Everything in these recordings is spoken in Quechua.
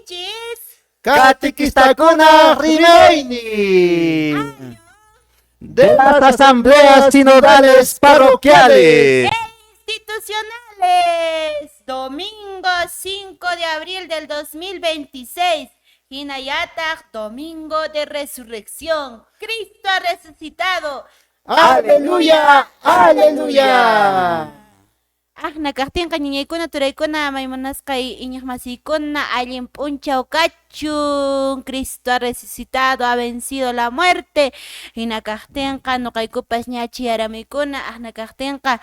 Kayninchis Catequistakunaq rimaynin de las asambleas sinodales parroquiales e institucionales. Domingo 5 de abril del 2026. Hinallataq, Domingo de Resurrección. Cristo ha resucitado. Aleluya, aleluya. Aqna kaqtinqa ñañaykuna turaykuna maymunasqay iñiqmasiykuna allin p'unchaw kachun. Cristo ha resucitado, ha vencido la muerte. Hina kaqtinqa nuqaykupas ña chiyaramuykuna. Aqna kaqtinqa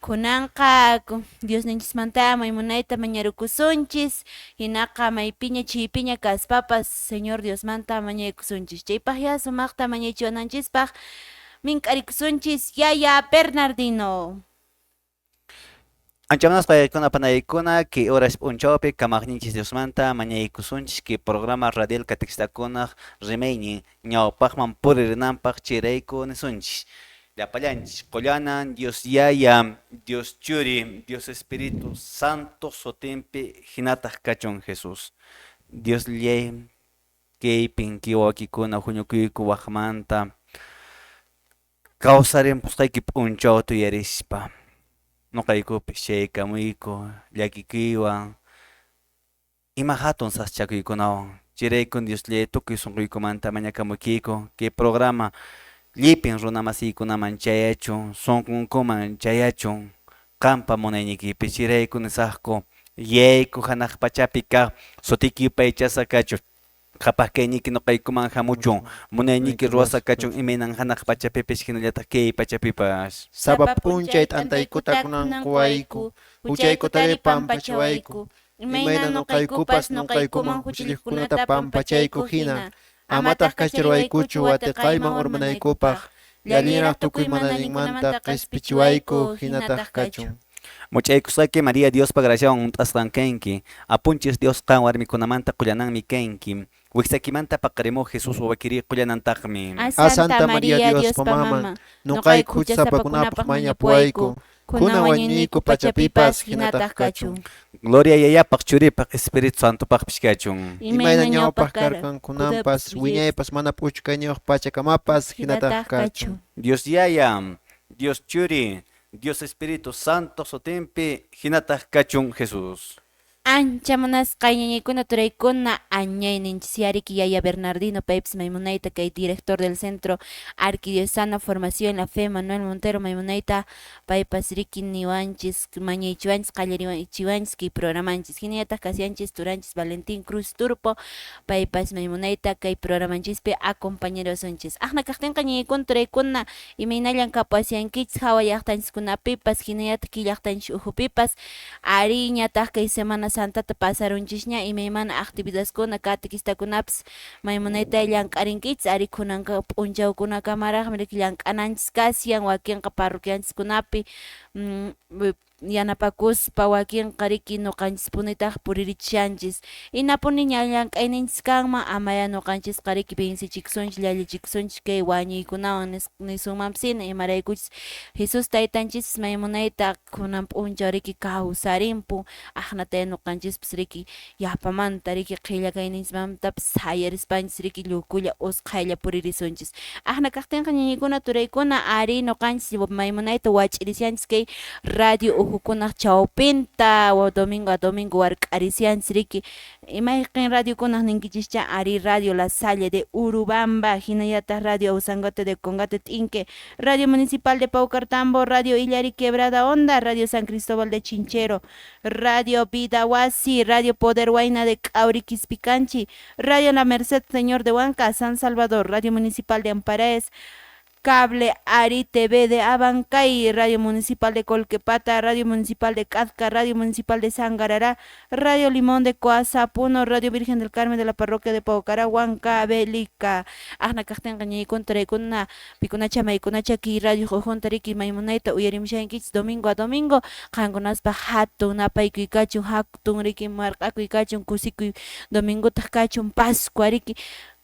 kunanqa Diosninchismanta maymunayta mañarukusunchis. Hinaqa maypiña chaypiña kaspapas Señor Diosmanta mañaykusunchis. Chaypaq ya sumaqta mañaychiwananchispaq mink'arikusunchis Yaya Bernardino. Ancha munasqa yaykuna panaykuna kay horas p'unchawpi kamaqninchis Diosmanta mañaykusunchis kay programa radial catequistakunaq rimaynin ñawpaqman puririnanpaq chayrayku nisunchis. Llapallanchis qullanan Dios Yaya, Dios Churi, Dios Espíritu Santo sutinpi hinataq kachun Jesús. Dios llay kaypin kay wawakikuna huñukuyku waqmanta kawsarimpusqayki p'unchawta uyarispa nuqaykupis chaykamuyku llakikuywan ima hatun sasachakuykunawan chayraykun Dios llay tukuy sunquykumanta mañakamukiyku kay programa llipin runa masiykunaman chayachun sunqunkuman chayachun qampa munayniykipi chayrayku nisaqku yayku hanaq pachapi kaq sutiyki yupaychasqa kachun qhapaq kayniyki nuqaykuman hamuchun munayniyki ruwasqa kachun imaynan hanaq pachapipis hinallataq kay pachapipas. Sapa p'unchay t'antaykuta kunan quwayku, huchaykutari pampachawayku, imayna nuqaykupas nuqaykuman huchalliqkunata pampachayku hina, amataq kachariwaykuchu watiqayman urmanaykupaq, llallinraq tukuy mana allinmanta qispichiwayku, hinataq kachun. Much'aykusqayki Maria Diospa graciawan hunt'asqan kanki, Apunchis Dios qan warmikunamanta qullananmi kanki, wiksakimanta paqarimuq Jesús wawakiri qullanantaqmi. A Santa Maria Diospa maman, nuqayku huchasapakunapaq mañapuwayku, kunan wañuyniyku pachapipas hinataq kachun. Gloria Yayapaq, Churipaq, Espíritu Santopaqpis kachun. Imayna ñawpaq karqan kunanpas, wiñaypas mana p'uchukayniyuq pachakamapas hinataq kachun. Dios Yaya, Dios Churi, Dios Espíritu Santo sutinpi hinataq kachun Jesús. Ancha munasqay ñañaykuna turaykuna añayninchis yariki Yaya Bernardino paypis maymunayta kay director del Centro Arquidiocesano Formación en la Fe Manuel Montero maymunayta paypas riki niwanchis mañaychiwanchis qallarichiwanchis kay programanchis hinallataq kasianchis turanchis Valentín Cruz Turpo paypas maymunayta kay programanchispi acompañarusunchis aqna kaqtinqa ñañaykuna turaykuna imaynallan kapuwashankichis hawa llaqtanchiskunapipas hinallataq kay llaqtanchis ukhupipas ari ñataq kay Semana Santata pasarunchisña imaymana actividadeskuna catequistakunapas maymunayta llank'arinkichis ari kunanqa p'unchawkunakamaraqmi riki llank'ananchis kashan wakinqa parroquianchiskunapi yanapakuspa wakinqa riki nuqanchispunitaq puririchishanchis inapuni ña llank'ayninchis kanman amaya nuqanchisqa riki vencichikusunchis llallichikusunchis kay wañuykunawan nisunmanpis imaraykuchis Jesús taytanchis maymunayta kunan p'unchaw riki kawsarimpun aqnataya nuqanchispas riki yapamanta riki qhilla kayninchismantapas sayarispanchis riki llukulla usqhaylla puririsunchis aqna kaqtinqa ñañaykuna turaykuna ari nuqanchis maymunayta wach'irishanchis kay radio uhukunaq chawpinta domingo a domingo wark'arishanchis riki imayqin radiokunaq ninkichischa ari Radio La Salle de Urubamba hinallataq Radio Ausangate de Congate T'inque Radio Municipal de Paucartambo Radio Illari Quebrada Honda Radio San Cristóbal de Chinchero Radio Vida Wasi Radio Poder Huayna de Cauri Quispicanchi Radio La Merced Señor de Huanca San Salvador Radio Municipal de Amparaes Cable Ari TV de Abancay, Radio Municipal de Colquepata, Radio Municipal de Cazca, Radio Municipal de Sangarará, Radio Limón de Coasa, Puno, Radio Virgen del Carmen de la Parroquia de Paucará, Huancavelica. Aqna kaqtinqa ñaykuna turaykuna pikunacha maykunacha kay radio ukhunta riki maymunayta uyarimushankichis domingo a domingo qankunaspaq hatun napaykuy kachun hatun riki marq'akuy kachun kusikuy domingotaq kachun Pascua riki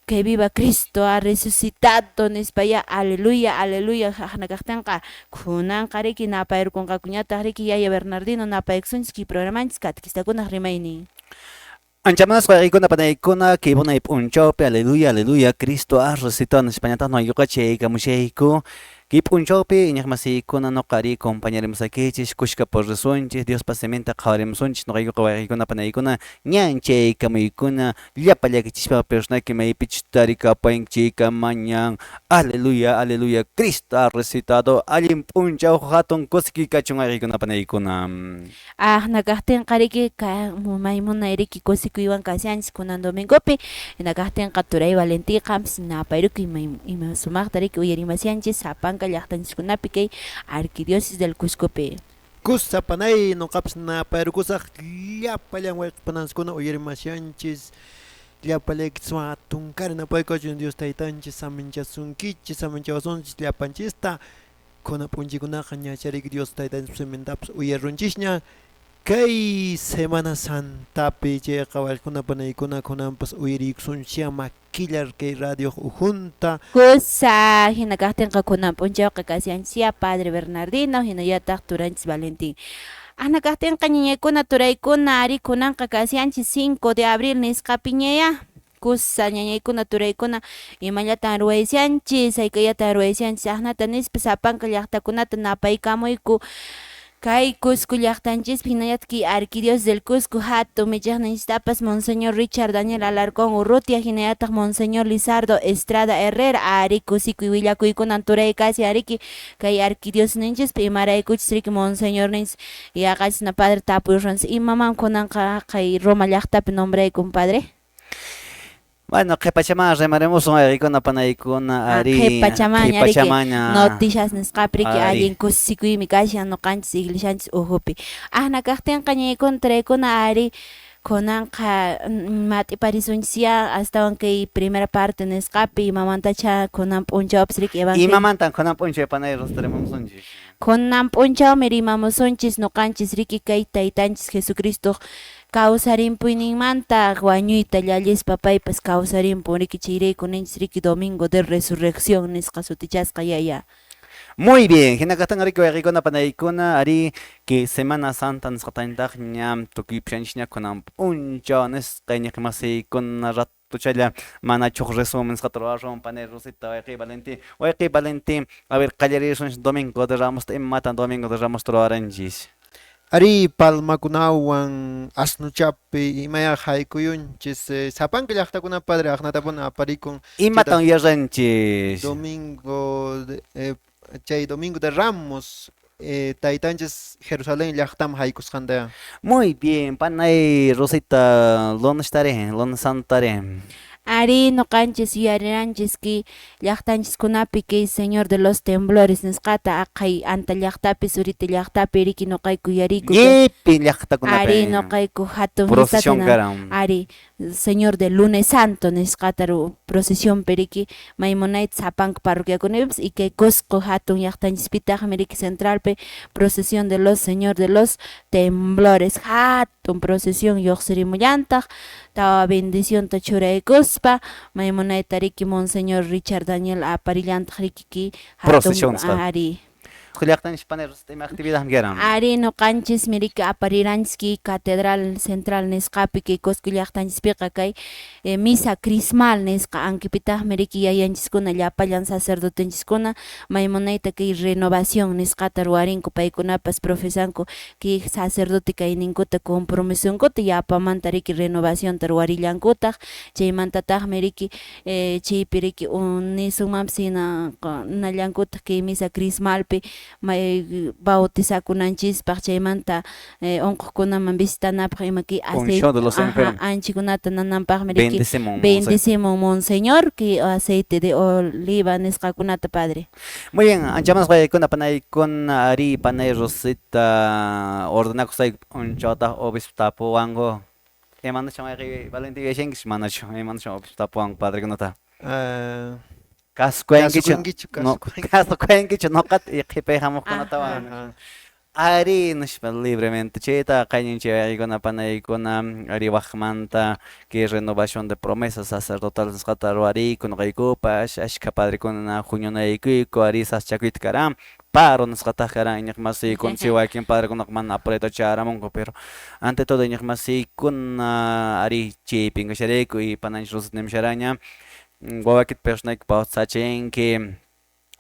que viva Cristo ha resucitado nispa ya aleluya aleluya aqna kaqtinqa kunanqa riki napayrukunqakuñataq riki Yaya Bernardino napaykusunchis kay programanchis catequistakunaq rimaynin. Anchamanasqa wayqiykuna panaykuna kay munay p'unchawpi aleluya aleluya Cristo ha resucitado nispañataq ñuqaykuqa chayaykamushayku kay p'unchawpi iñiqmasiykuna nuqa ari compañarimusaykichis kushka purisunchis Diospa siminta qhawarimusunchis ñuqaykuqa wayqiykuna panaykuna ñan chayaykamuykuna llapa llakichispa personaki maypichus tarikapuwanki chaykama ñan aleluya aleluya Cristo ha resucitado allin p'unchaw hatun kusikuy kachun wayqiykuna panaykuna. Aqna kaqtinqa riki may munay riki kusikuywan kashanchis kunan domingopi. Hina kaqtinqa turay Valentín qanpis napayruku ima sumaqta riki uyarimashanchis sapanka llaqtanchiskunapi kay Arquidiócesis del Cuscopi. Kusa panay nuqapas napayrukusaq llapallan wayqipananchiskuna uyarimashanchis llapallaykichis hatunkari napaykuchun Dios taytanchis saminchasunkichis saminchawasunchis llapanchista kuna p'unchikunaqa ñachariki Dios taytanchis simintapas uyarunchisña kay Semana Santapi chayqa wayqikuna panaykuna kunanpas uyariykusunchis makillar kay radio ujunta. Kusa hina kaqtinqa kunan p'unchawqa kashanchis Padre Bernardino hinallataq turanchis Valentín. Ana kaqtinqa ñañaykuna turaykuna ari kunanqa kashanchis 5 de abril nisqapiñaya. Kusa ñañaykuna turaykuna imallatan ruwayshanchis hayk'allatan ruwayshanchis aqnata nispa sapanka llaqtakunata napaykamuyku kay Cusco llaqtanchispi hinallataq kay Arquidiócesis del Cusco hatun michiqninchistapas Monseñor Richard Daniel Alarcón Urrutia hinallataq Monseñor Lizardo Estrada Herrera ari kusikuy willakuykunan turay kashan riki kay arquidiócesis imaraykuchis riki Monseñor ninchis yaqachisna padre tapuyuranchis imaman kunanqa kay Roma llaqtapi nombraykun padre. Bueno, qhipachaman rimarimusun wayqiykuna panaykuna ari qhipachamaña riki noticias nisqapi riki allin kusikuymi kashan ñuqanchis iglesianchis uhupi. Aqna kaqtinqa ñañaykuna turaykuna ari kunanqa mat'iparisunchis astawan kay primera parte nisqapi imamantacha kunan p'unchawpis riki evangelio. Imamantan kunan p'unchay panay rimamusunchis? Kunan p'unchawmi rimamusunchis ñuqanchis riki kay taytanchis Jesucristo kawsarimpuyninmanta wañuyta llallispa paypas kawsarimpun riki chayrayku ninchis riki domingo de resurrección nisqa sutichasqa yaya. Muy bien, hina kaqtin riki wayqiykuna panaykuna ari que Semana Santa nisqatantaq ñam tukuypushanchisña kunan p'unchaw nisqa iñiqmasiykuna ratuchalla mana chuq resumen nisqata ruwasun panay Rosita wayqiy Valentín. Wayqiy Valentín, a ver qallarisunchis Domingo de Ramosta imatan Domingo de Ramosta ruwaranchis. Ari palmakunawan asnuchapi imaya haykuyunchis sapanka llaqtakuna padre aqnatapuna aparikun. Imatan yaranchis. Domingo de, chay Domingo de Ramos taytanchis Jerusalén llaqtaman haykusqanta. Muy bien, panay Rosita, lunes tare, lunes santare. Ari ñuqanchis yuyariranchis kay llaqtanchiskunapi kay Señor de los Temblores nisqata aqhay anta llaqtapi surita llaqtapi riki ñuqayku yuyariyku. Llipi llaqtakunapi. Ari ñuqayku hatun procesión karan. Ari Señor del Lunes Santo nisqata procesión riki maymunayta sapanka parroquiakunapis y kay Cusco hatun llaqtanchispitaqmi riki centralpi procesión de los Señor de los Temblores hatun procesión lluqsirimullantaq tawa bendicionta churaykuspa maymunayta riki Monseñor Richard Daniel aparillantaq riki ki procesión ari llaqtanchis panay Rosita ima actividad karan. Ari ñuqanchismi riki apariranchis kay catedral central nisqapi kay Cusco llaqtanchispiqa kay misa crismal nisqa ankipitaqmi riki yayanchiskuna llapallan sacerdotenchiskuna maymunayta kay renovación nisqata ruwarinku paykunapas profesanku kay sacerdote kayninkuta compromisonkuta yapamanta riki renovacionta ruwarillankutaq chaymantataqmi riki chaypi riki nisunmanpis hina nallankutaq kay misa crismalpi may bautizakunanchispaq chaymanta unquqkunaman visitanapaq ima kay aceite anchikunata nananpaqmi riki bendecimos Monseñor kay aceite de oliva nisqakunata padre. Muy bien, anchamas waykuna panaykuna ari panay Rosita ordenakusay p'unchawtaq obispo tapuwanku imanashan wayqiy Valentín yuyashankis manachu imanashan obispo tapuwanku padrekunata. Kasukuyankichu kasukuyankichu nuqata y qhipay hamuqkunatawan. Ari nispa libremente chayta qayninchik waykuna panaykuna ari waqmanta kay renovación de promesas sacerdotales nisqata ruwariyku ñuqaykupas ashka padrekuna huñunaykuyku ari sasachakuyta karan Paro nisqataq karan iñiqmasiykuna si wakin padrekunaqa mana apurayta chayaramunku, pero ante todo iñiqmasiykuna ari chaypin kasharayku y pananchis Rosita nimusharaña wawakita personayki bautizachinki,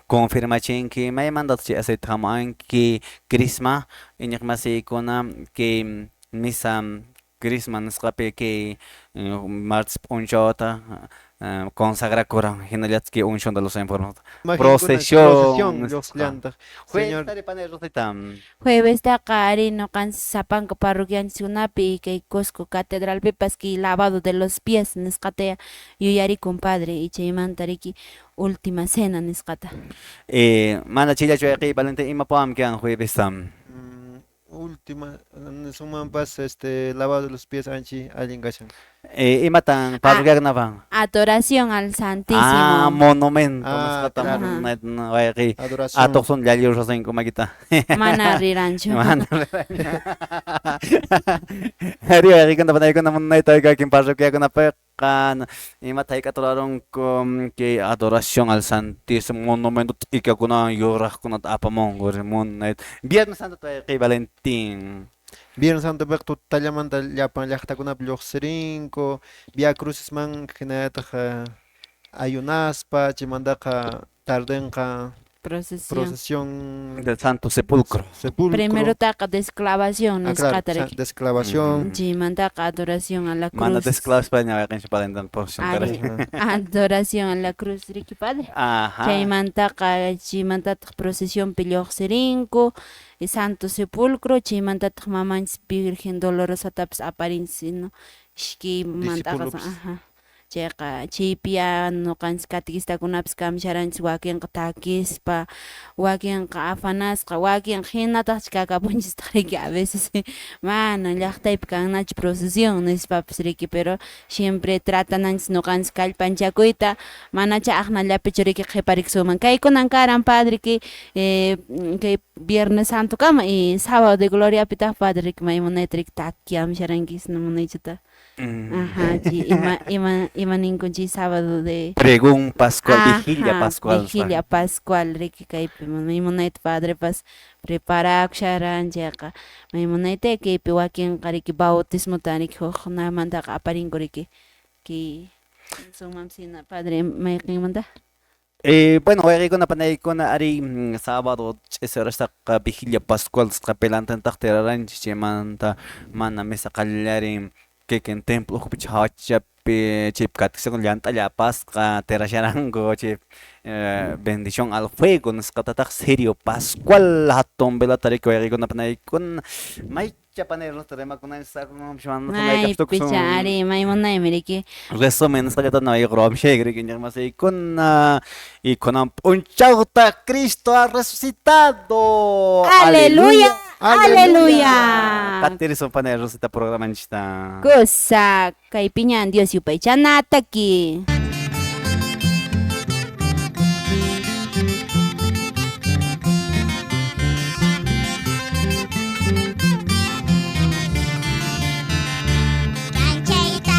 confirmachinki, maymantataq chay aceite hamuanki crisma iñiqmasiykuna kay misa crisma nisqapi kay martes p'unchawta consagrakuran hinallataq kay unción de los enfermos procesión lluqsillantaq. Señor Rosita. Juevestaqa ari ñuqanchis sapanka parroquianchiskunapi kay Cusco catedralpipas kay lavado de los pies nisqata yuyarikun padre y chaymanta riki última cena nisqata. Mana chayllachu wayqiy Valentín, imapuwanmi kan juevesta? Última nisunmanpas lavado de los pies anchi allin kashan. Imatan parroquiakunapan? Adoración al Santísimo. Ah, monumento nisqata wayqiy. Adoración. Atuqsun llallirusinku makita. Mana riranchu. Mana riranchu. Ari wayqiykuna panaykuna munayta wakin parroquiakunapiqa imata hayk'ata rurarunku kay adoración al Santísimo monumento t'ikakunawan yuraqkunata apamunku munayta. Viernes Santo wayqiy Valentín. Viernes Santopiqa tutallamanta llapan llaqtakunapi lluqsirinku, Via Crucisman hinallataq ayunaspa, chaymantaqa tardenqa Procesión. Procesión del Santo Sepulcro. Sepulcro. Primerotaqa desclavación Ah, claro, nisqata riki. Desclavación. Chaymantaqa adoración a la cruz. Mana desclavaspa ña wayqinchis Valentín procesión Ari, adoración a la cruz riki padre. Ajá. Chaymantaqa chaymantataq procesionpi lluqsirinku, Santo Sepulcro, chaymantataq mamanchis Virgen Dolorosatapas aparinchis, no? Ishkaymantaqa, ajá. Chayqa chaypiya ñuqanchis catequistakunapas kamsharanchis wakinqa takispa, wakinqa afanasqa, wakinqa hinataqchi kakapunchistaq riki a veces mana llaqtaypi kannachu procesión nispapas riki, pero siempre tratananchis ñuqanchis kallpanchakuyta, manacha aqnallapichu riki qhiparikusunman. Kaykunan karan padre kay kay Viernes Santo kama y Sábado de Gloriapitaq padre riki maymunayta riki takiamsharankis munaychata. Ajá, chi, ima ninkun chay sábado de Pregón Pascual, vigilia Pascual. Vigilia Pascual, riki kaypi maymunayta padrepas preparakusharan chayqa maymunayta kaypi wakinqa riki bautismota riki hukkunamantaqa aparinku riki kay sumampsina padre mayqinmanta. Bueno, wayqiykuna panaykuna ari sábado ch'isi horastaqa vigilia Pascual nisqa pelantantaq tiraranchis chaymanta mana misa qallarin kikin templo ukhupi hawachapi chaypi catequistakuna llant'alla apasqa tirasharanku chay bendición al fuego nisqatataq cirio pascual hatun velata riki wayqiykuna panaykuna maycha panay Rosita rimakunanchis Maypicha ari maymunaymi riki. Resumen nisqallata wayqi riki iñiqmasiykuna y kunan p'unchawta Cristo ha resucitado. Aleluya. Aleluya. Qatirisun panay Rosita programanchista. Kusa kaypiñan Dios yupaychanataki. Aleluya.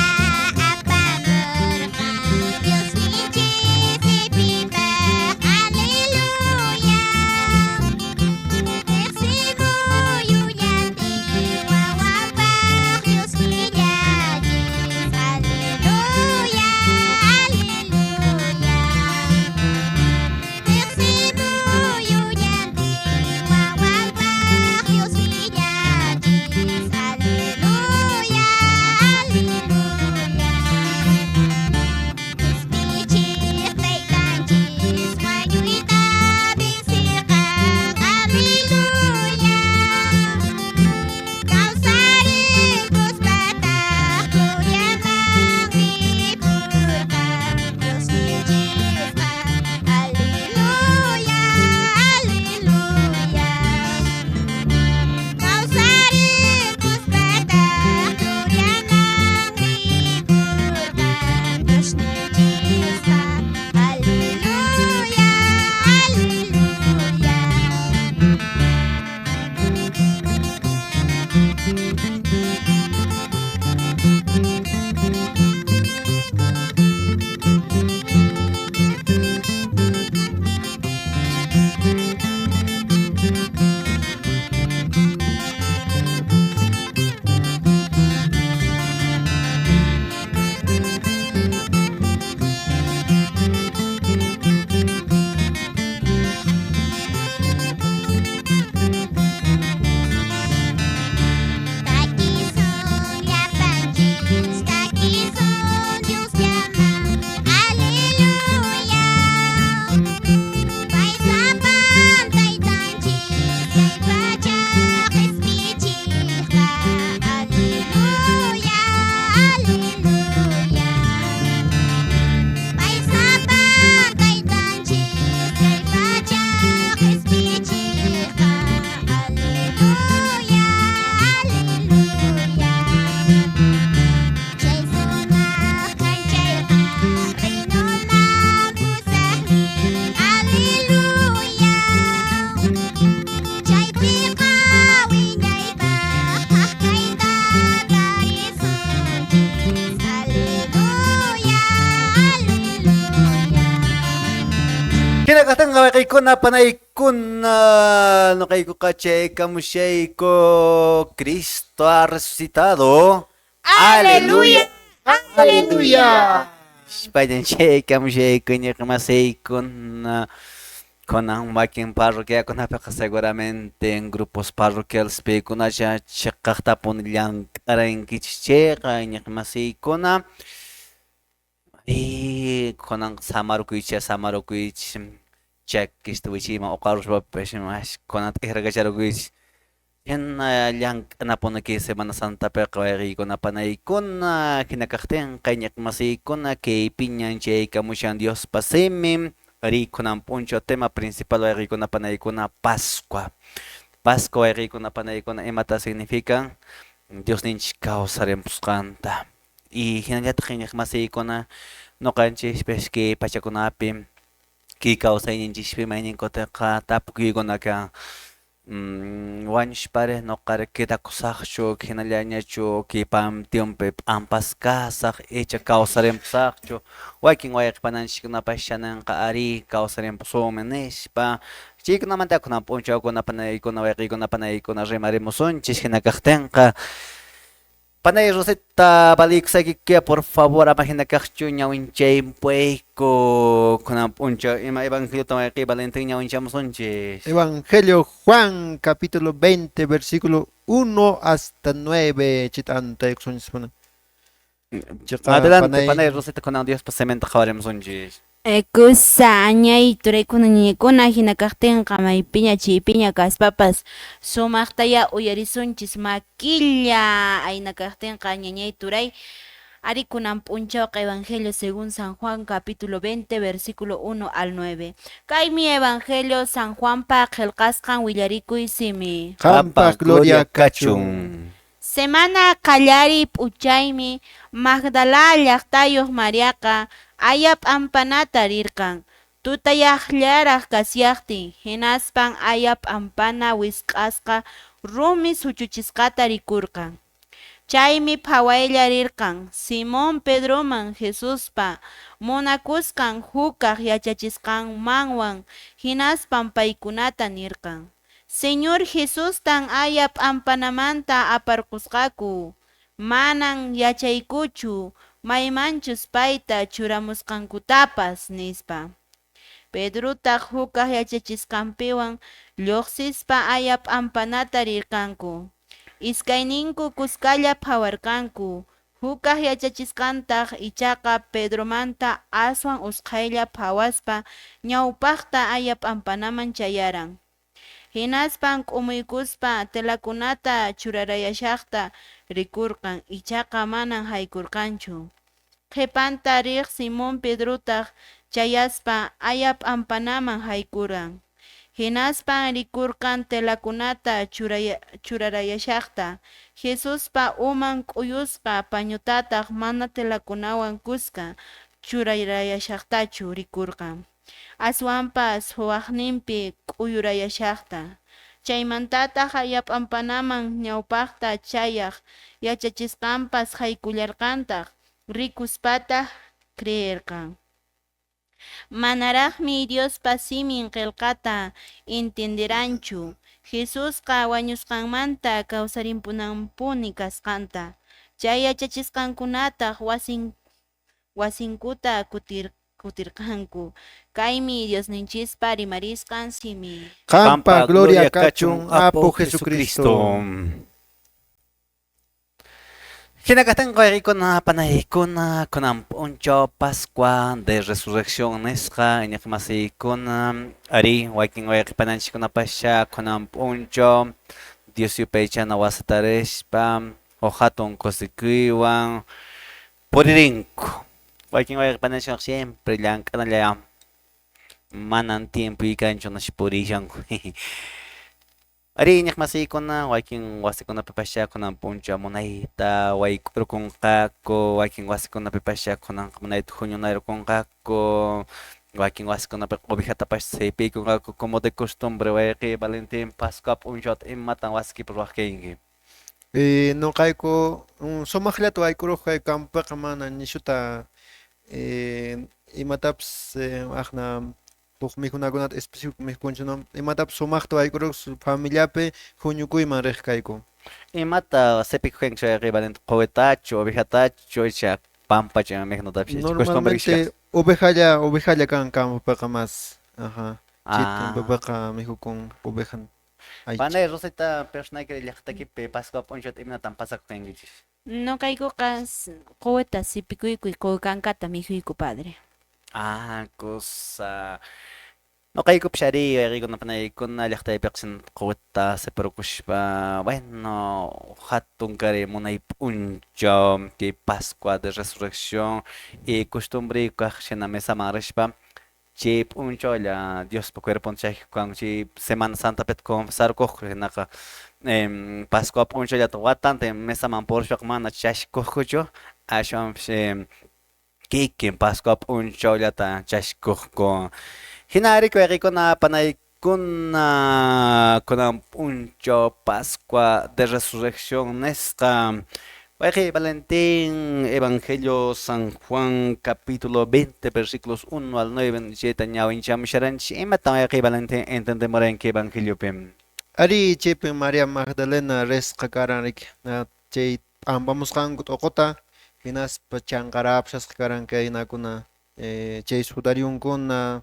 Wayqiykuna panaykuna nuqaykuqa chaykamushayku. Cristo ha resucitado. Aleluya. Aleluya. Vayan chaykamushayku iñiqmasiykuna. Kunan wakin parroquiakunapiqa seguramente en grupos parroquiales paykunacha chiqaqtapuni llank'arankichis chayqa iñiqmasiykuna. Y kunan samarukuychis samarukuychis chakista wichiyman uqaruspapas kunan t'ikrakacharakuychis. Hina llank'anapuni kay Semana Santapiqa wayqiykuna panaykuna hina kaqtinqa iñiqmasiykuna kaypiñan chaykamushan Diospa simin. Arí kunan p'unchaw tema principal wayqiykuna panaykuna Pascua. Pascua wayqiykuna panaykuna imata significan Diosninchik kawsarimpusqanta. Y hinallataq iñiqmasiykuna nuqanchispis kay pachakunapi kay kawsayninchikpi mayninkutinqa tapukuykuna kan wañushpari nuqari quedakusaqchu hinallañachu kay panteonpi p'ampasqa kasaq icha kawsarimpusaqchu wakin wayqi pananchikkunapash chananqa arí kawsarimpusunmi nispa chaykunamanta kunan p'unchawkuna panaykuna wayqiykuna panaykuna rimarimusunchis hina kaqtinqa Panay Rosita valiykusaykikuya por favor ama hina kaqchu ñawinchaypuyku kunan p'unchaw ima evangeliota wayqiy Valentín ñawinchamusunchis. Evangelio Juan, capítulo 20, versículo 1 hasta 9. Chit'antaykusunchis mana. Chiqa Adelante panay- panay Rosita kunan Diospa siminta qhawarimusunchis. Kusa añay turaykuna ñañaykuna hina kaqtinqa maypiña chaypiña kaspapas sumaqtaya uyarisunchis makilla ayna kaqtinqa ñañay turay ari kunan p'unchawqa Evangelio según San Juan capítulo 20 versículo 1 al 9. Kaymi Evangelio San Juanpa qillqasqan willarikuy simi. Qampaq gloria kachun. Semana qallariy p'unchaymi Magdala llaqtayuq Mariaqa aya p'ampanata rirqan tutayaqllaraq kasyaqtin hinaspan aya p'ampana wisq'asqa rumi suchuchisqata rikurqan. Chaymi phawaylla rirqan Simón Pedroman Jesuspa munakusqan hukaq yachachisqanmanwan hinaspan paykunata nirqan: Señor Jesustan aya p'ampanamanta aparqusqaku, manan yachaykuchu maymanchus payta churamusqankutapas, nispa. Pedrotaq hukaq yachachisqanpiwan lluqsispa aya p'ampanata rirqanku. Iskayninku kuskalla phawarqanku, hukaq yachachisqantaq ichaqa Pedromanta aswan usqhaylla phawaspa ñawpaqta aya p'ampanaman chayaran. Hinaspan k'umuykuspa telakunata churarayashaqta rikurqan, ichaqa manan haykurqanchu. Qhipanta riq Simón Pedrotaq chayaspa aya p'ampanaman haykuran. Hinaspan rikurqan telakunata churarayashaqta, Jesuspa uman k'uyusqa pañutataq mana telakunawan kuska churarayashaqtachu rikurqan, aswanpas huwaqninpi k'uyurayashaqta. Chaymantataq aya p'ampanaman ñawpaqta chayaq yachachisqanpas haykullarqantaq, rikuspataq creerqan. Manaraqmi Diospa simin qillqata entenderanchu Jesusqa wañusqanmanta kawsarimpunanpuni kasqanta. Chay yachachisqankunataq wasinkuta kutirqanku. Kaymi Diosninchispa rimarisqan simi. Qampa gloria kachun Apu Jesucristo. Hina kaqtinqa wayqiykuna panaykuna kunan p'unchaw Pascua de Resurrección nisqa iñiqmasiykuna arí wakin wayqi pananchikkunapascha kunan p'unchaw Dios yupaychana wasita rispa huk hatun kusikuywan puririnku. Wakin wayqi pananchikkunaqa siempre llank'analla manan tiempo kanchu nispa purishanku. Arí iñiqmasiykuna wakin wasikunapipascha kunan p'unchaw munayta wayk'urkunqaku, wakin wasikunapipascha kunanqa munayta huñunaykunqaku, wakin wasikunapiqa ovejatapas sipiykunqaku como de costumbre wayqiy Valentín Pascua p'unchawta imatan wasikipi ruwaq kanki. Nuqayku sumaqllata wayk'uruq kay campopiqa mana nishuta imatapas aqna Huk mikhunakunata específico mikhukunchis, no? Imatapas sumaqta wayk'urukus familiapi huñukuyman riq kayku. Imata sipikuq kanki Valentín, quwitachu, ovejatachu, icha pampachu ima mikhunatapis Normalmente ovejalla kan campopiqa más. Ajá. Chay tiempopiqa mikhukun oveja aycha. Panay Rosita, personayki llaqtaykipi Pascua p'unchawta imaynatan pasakuq kankichis? Noqaykuqa quwita sipikuyku, quwi kankata mikhuyku, padre. Ah, kusa. Noqaykupish ari wayqiykuna panaykuna llaqtaypiqa quwita sipirukuspa, bueno, hatun kari munay p'unchaw kay Pascua de Resurrección y costumbreyku kaq shina mesaman rispa chay p'unchawlla Diospa cuerponta chaykuq chay Semana Santapita confesarkuqku hinaqa Pascua p'unchawllata watantin mesaman purispaqa mana chashkuqkuchu ashwanpish kikin Pascua p'unchawllata chashkuqku. Hina riki wayqiykuna panaykuna kunan p'unchaw Pascua de Resurrección nisqa. Wayqiy Valentín, Evangelio San Juan capítulo 20 versículos 1 al 9 chayta ñawinchamusharanchis. Imatan wayqiy Valentín entendemuranki Evangeliopi? Ari chaypin María Magdalena risqa karan riki chay p'ampamusqanku t'uquta hinaspa chanqarapusasqa karan kaynakuna chay sudarionkuna.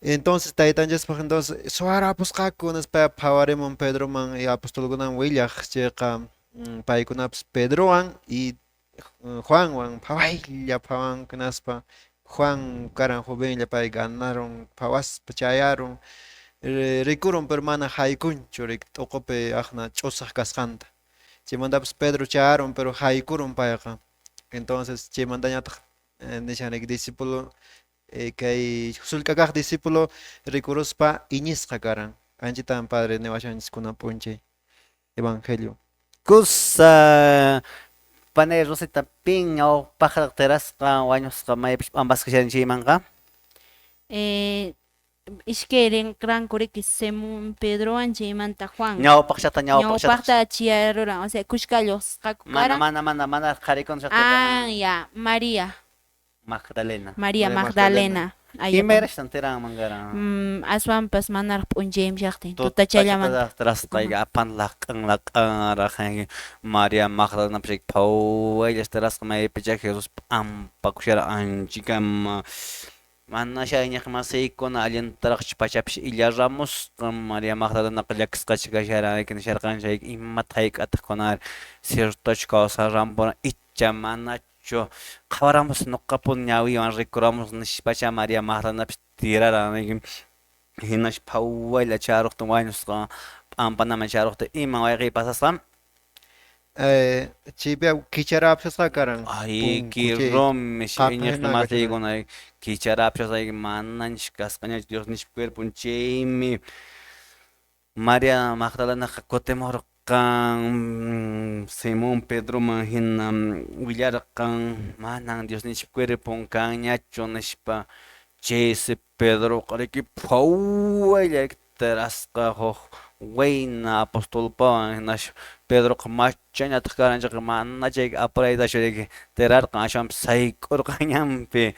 Entonces taytanchispaq entonces suwarapusqaku nispa phawarimun Pedroman y apostolkunaman willaq chayqa paykunapas Pedrowan y Juanwan phawaylla phawanku hinaspa Juan karan jovenlla pay ganaron phawaspa chayarun rikurun pero mana haykunchu riki t'uqupi aqna ch'usaq kasqanta. Chaymantapas Pedro chayarun pero haykurun payqa. Entonces chaymantañataq nishan riki discípulo kay sullk'a kaq discípulo rikuruspa iñisqa karan. Anchatan padre niwashanchis kunan p'unchay evangelio. Kusa panay Rosita pin ñawpaqraq tirasqa wañusqa maypish p'ampasqa kasharan chaymanqa? Iskay rinqranku riki Simón Pedrowan chaymanta Juan. Ñawpaqllata Ñawpaqta chiyaruran, o sea, kushka lluqsisqaku Mana karan. mana qharikuna Ah, ya, María. Magdalena. María Magdalena. Imayrashtan tiranman karan? Aswanpas manaraq p'unchaymushaqtin, tutachallamanta. Tirasqayqa apan laq'an laq'anraq María Magdalena phawaylla tirasqa maypicha Jesús p'ampakushara anchikama. Mana iñiq masiykuna allintaraqchu pachapish illaramusqa María Magdalenaqa llakisqacha kasharan nisharqan chay imata hayk'ataq kunari ciertochu kawsarampuna icha manachu qhawaramus nuqapuni ñawiywan rikuramus nishpacha María Magdalenapish tiraran hinash phawaylla charuqtin wañusqa p'ampanaman charuqtin iman wayqiy pasasqa. Chaypi kicharapusasqa karan. Ay, rumi iñiq masiykuna kicharapusasqa mananchis kasqañachu Dios nispa cuerpon chaymi María Magdalenaqa kutimurqan Simón Pedroman hina willarqan manan Dios nispa cuerpon kanñachu nispa chaysi Pedroqa riki phawaylla tirasqa huk wayna apostolpawan hinash Pedroqa machañataq karan chayqa mana chay apuraytachu riki tirarqan ashwanpis sayk'urqan ñanpi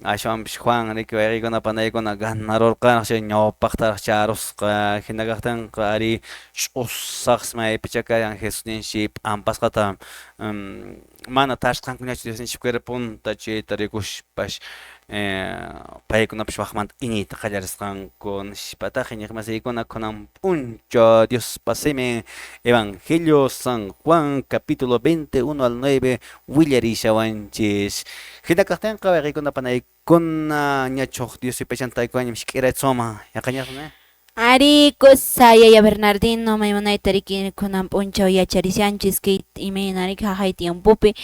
ashwanpis Juan riki wayqiykuna panaykuna ganarurqanraq chay ñawpaqtaraq charusqa hina kaqtinqa ari ch'usaqsi maypicha karan Jesusninchik p'ampasqata mana tarisqankuñachu Diosninchik cuerponta chayta rikushpash paykunapish waqmanta iñiyta qallarisqanku nishpataq iñiq masiykuna kunan p'unchaw Diospa simin Evangelio San Juan capítulo 21 al 9 willarishawanchis. Hina kaqtinqa wayqiykuna panaykuna ñachuq Dios yupaychanta taykuwaña misk'iraytsuma yaqañasmi. Ari kusa yaya Bernardino maymunayta riki kunan p'unchaw yacharishanchis kay imayna riki haqay tiempopi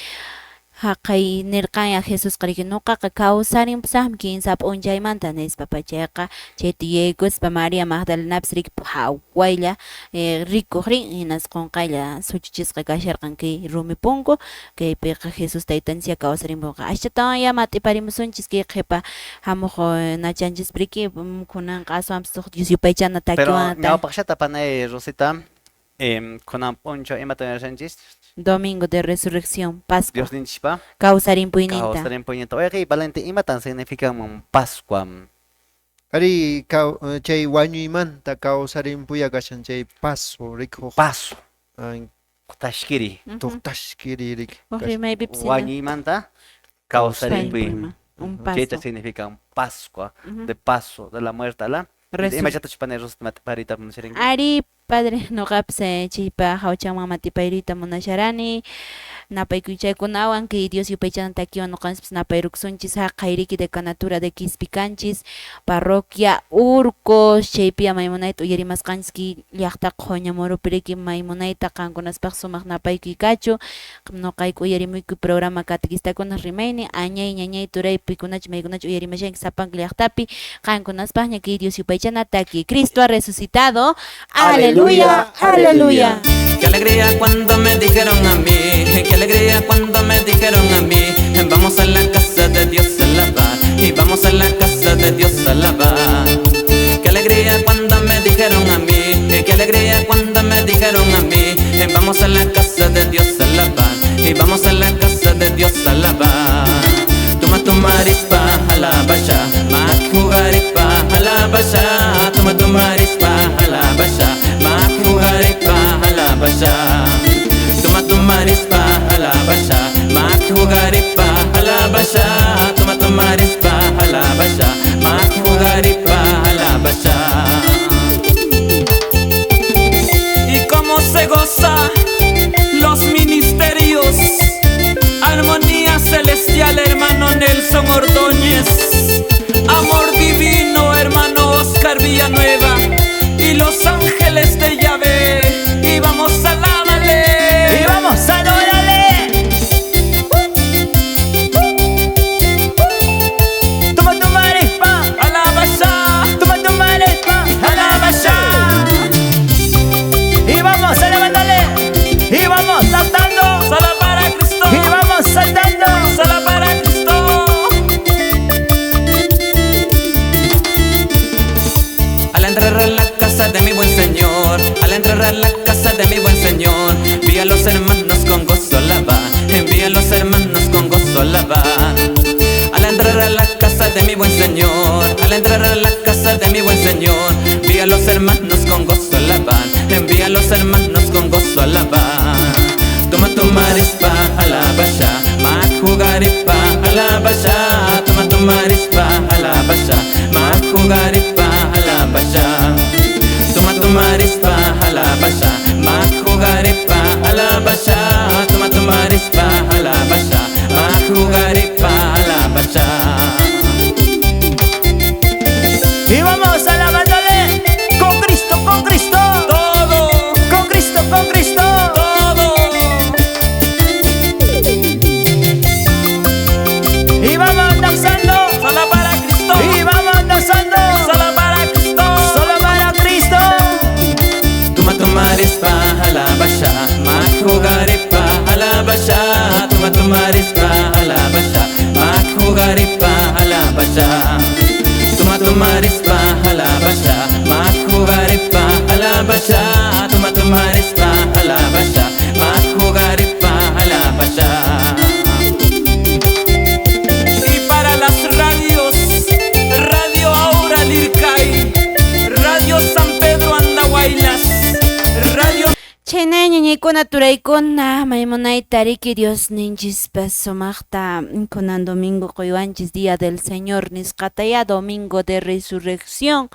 haqay nirqanya Jesusqa riki nuqaqa kawsarinpusaqmi kinsa p'unchaymanta nispa pachayqa chayta yuyaykuspa María Magdalenapis riki phawaylla rikuq rin hinas qunqaylla suchuchisqa kasharqan kay rumi punku kaypiqa Jesús taytanchis kawsarimpunqa aschatawan ya mat'iparimusunchis kay qhipa hamuq nachanchispi riki kunanqa aswanpis huk Dios yupaychana takiwan. Pero ñawpaqllata panay Rosita kunan p'unchaw imatan yachanchis? Domingo de Resurrección, Pascua. Dios ninchispa kawsarimpuyninta. Kawsarimpuyninta. Wayqiy Valentín, imatan significan Pascua? Ari chay wañuymanta kawsarimpuya kashan chay paso rikuq Paso. Tashkiri. Tuqtashkiri riki. Wañuymanta kawsarimpuy. Un Chayta paso. significa un Pascua, de paso, de la muerte a la. Imachata panay parita munasharinki. Ari, padre, noqapas chaypa hawchanman matipayrita munasharani. Napaykuychaykunawan kay Dios yupaychana takiwan noqanchis napayrukusunchis haqayriki decanatura de Quispicanchis, parroquia Urcos, chaypi maymunayta uyarimasqanchis kay llaqta Qhuñamurupi riki maymunayta qankunaspaq sumaq napaykuy kachu. Noqayku uyarimuyku programa catequistakunaq rimaynin añay ñañay turay pikunachu maykunachu uyarimashanki sapanka llaqtapi qankunaspaqña kay Dios yupaychana taki. Cristo ha resucitado. Aleluya, aleluya. Qué alegría cuando me dijeron a mí, qué alegría cuando me dijeron a mí, vamos a la casa de Dios a alabar, y vamos a la casa de Dios a alabar. Qué alegría cuando me dijeron a mí, qué alegría cuando me dijeron a mí, vamos a la casa de Dios a alabar, y vamos a la casa de Dios a alabar. Toma tu marispa alabasha, makugaripa alabasha, toma tu marispa alabasha, makugaripa alabasha. Toma tu marispa alabasha, makugaripa alabasha, toma tu marispa alabasha, makugaripa alabasha. Y cómo se goza los ministerios, armonía celestial, hermano Nelson Ordóñez, amor divino, hermano Oscar Villanueva, y los ángeles de Yahvé, y vamos a alabarle, y vamos a adorarle. Toma tu marispa, alabasha, toma tu marispa, alabasha, y vamos a levantarle, y vamos saltando, solo para Cristo, y vamos saltando, solo para Cristo. Al entrar a la casa de mi buen Señor, al entrar a la casa de mi buen Señor, vi a los hermanos con gozo alabar, enví a los hermanos con gozo alabar. Al entrar a la casa de mi buen Señor, al entrar a la casa de mi buen Señor, vi a los hermanos con gozo alabar, enví a los hermanos con gozo alabar. Toma tu marispa alabasha, makugaripa alabasha, toma tu marispa alabasha, makugaripa alabasha. Toma tu marispa alabasha, makugaripa alabasha, toma tu marispa alabasha, makugaripa alabasha. Y vamos alabándole con Cristo, con Cristo, todo, con Cristo, con Cristo, todo. Y vamos danzando, solo para Cristo, y vamos danzando, solo para Cristo, solo para Cristo. Toma tu marispa alabasha, makugaripa alabasha, toma tu marispa alabasha, makugaripa alabasha. Toma tu marispa alabasha, makugaripa alabasha, toma tu marispa alabasha, makugaripa alabasha. Y para las radios, Radio Aura Lircay, Radio San Pedro Andahuaylas, Radio Chhaynay ñañaykuna turaykuna maymunayta riki Dios ninchispas sumaqta kunan domingo quywanchis Día del Señor nisqataya domingo de resurrección.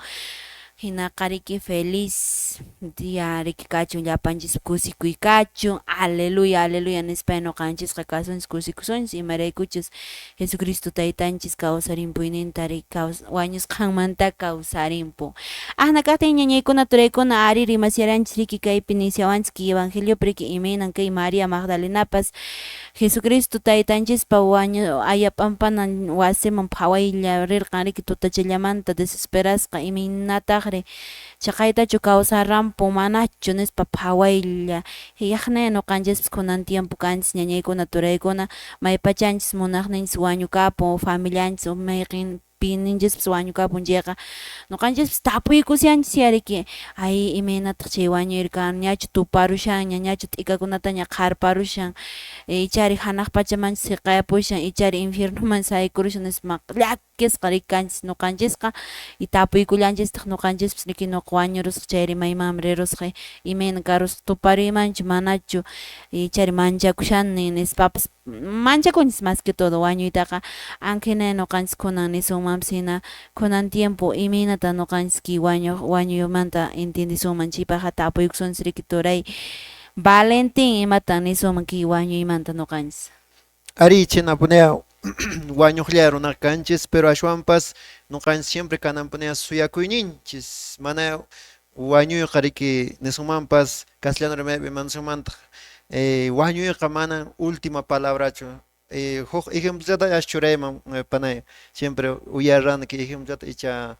Hinaqa riki feliz día riki kachun llapanchis kusikuy kachun aleluya aleluya nispa ñuqanchisqa kasunchis kusikusunchis imaraykuchus Jesucristo taytanchis kawsarimpuyninta riki wañusqanmanta kawsarimpun. Ahna kaqtin ñañaykuna turaykuna ari rimasyaranchis riki kaypi nisyawanchis kay evangeliopi riki imaynan kay María Magdalenapas Jesucristo taytanchispa wañu aya p'ampanan wasiman phawaylla rirqan riki tutachallamanta desesperasqa imaynataqri chaqaytachu kawsarampu manachu nispa phawaylla yaqnay ñuqanchispas kunan tiempo kanchis ñañaykuna turaykuna maypachanchis munaqninchis wañukapun familianchis mayqin pininchis wañukapun chayqa ñuqanchispas tapuykushanchis riki ay imaynataq chay wañuyri kan ñachu tuparushanña ñachu t'ikakunataña qharparushan ichari hanaq pachamanchis siqayapushan ichari infiernoman saykurushan nispa llaki llakisqa riki kanchis ñuqanchisqa y tapuykullanchistaq ñuqanchispis riki ñuqa wañurusqa chayri maymanmi rirusqa imayna karusqa tuparuymanchu manachu ichari manchakushani nispapas manchakunchis más que todo wañuytaqa ankhina ñuqanchis kunan nisunmanpis hina kunan tiempo imaynata ñuqanchis kay wañuq wañuymanta entiendesunman chaypaqqa tapuykusunchis riki turay Valentín imatan nisunman kay wañuymanta ñuqanchis. Ari chhaynapunia wañuqlla runaqa kanchis, pero ashwanpas ñuqanchis siempre kananpunia suyakuyninchis, mana wañuyqa riki nisunmanpas castellano rimaypi ima nisunmantaq wañuyqa manan última palabrachu. Huk ejemplollata as churayman panay, siempre uyarani kay ejemplollata icha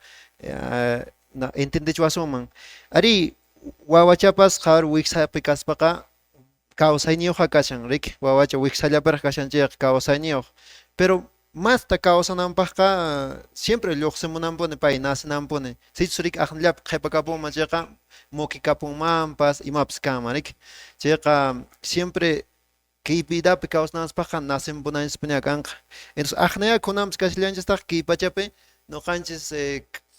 entendechiwasunman. Ari wawachapas qhawar wiksapi kaspaqa kawsayniyuqqa kashan, riki wawacha wiksallapiraq kashan chayqa kawsayniyuq, pero masta kawsananpaqqa siempre lluqsimunanpuni pay nacenanpuni, sichus riki aqnallapi qhipakapunman chayqa mukikapunmanpas imapas kanman riki, chayqa siempre kay vidapi kawsananchispaqqa nacenpunanchispunia kanqa. Entonces aqnaya kunanpas kashallanchistaq kay pachapi ñuqanchis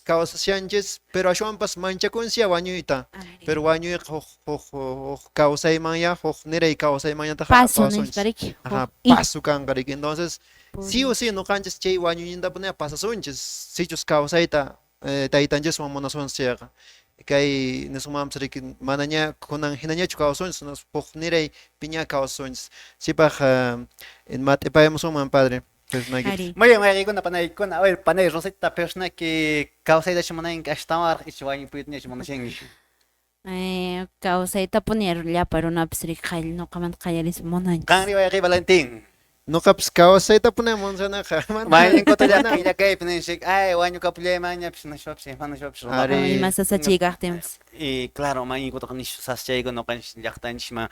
kawsashanchis, pero ashwanpas manchakunchis wañuyta, pero wañuyqa huk huk huk kawsaymanya huk niray kawsaymanñataq paso nispa riki. Ajá, paso kanqa riki. Entonces sí o sí ñuqanchis chay wañuynintapunia pasasunchis sichus kawsayta taytanchiswan munasunchis chayqa. Kay nisunmanpas riki manaña kunan hinañachu kawsunchis, huk niray piña kawsasunchis. Chaypaq mat'ipayamusunman padre. Muy bien, waykuna panaykuna, a ver, panay Rosita, personaki kawsaytachu munanki ashtawanraq icha wañupuytañachu munashanki? Kawsaytapuni llapa runapis riki ñuqamanta qallarispa munanchis. Qanri wayqi Valentín. Ñuqapas kawsaytapuni munashanaqa. Mayninkuta llakaypi ninchik, ay wañukapullaymanñapis nishpapas ima nishpapas. Ari. Ima sasachay kaqtinpas. Y claro, mayninkuta nishu sasachaykuna ñuqanchis llaqtanchisman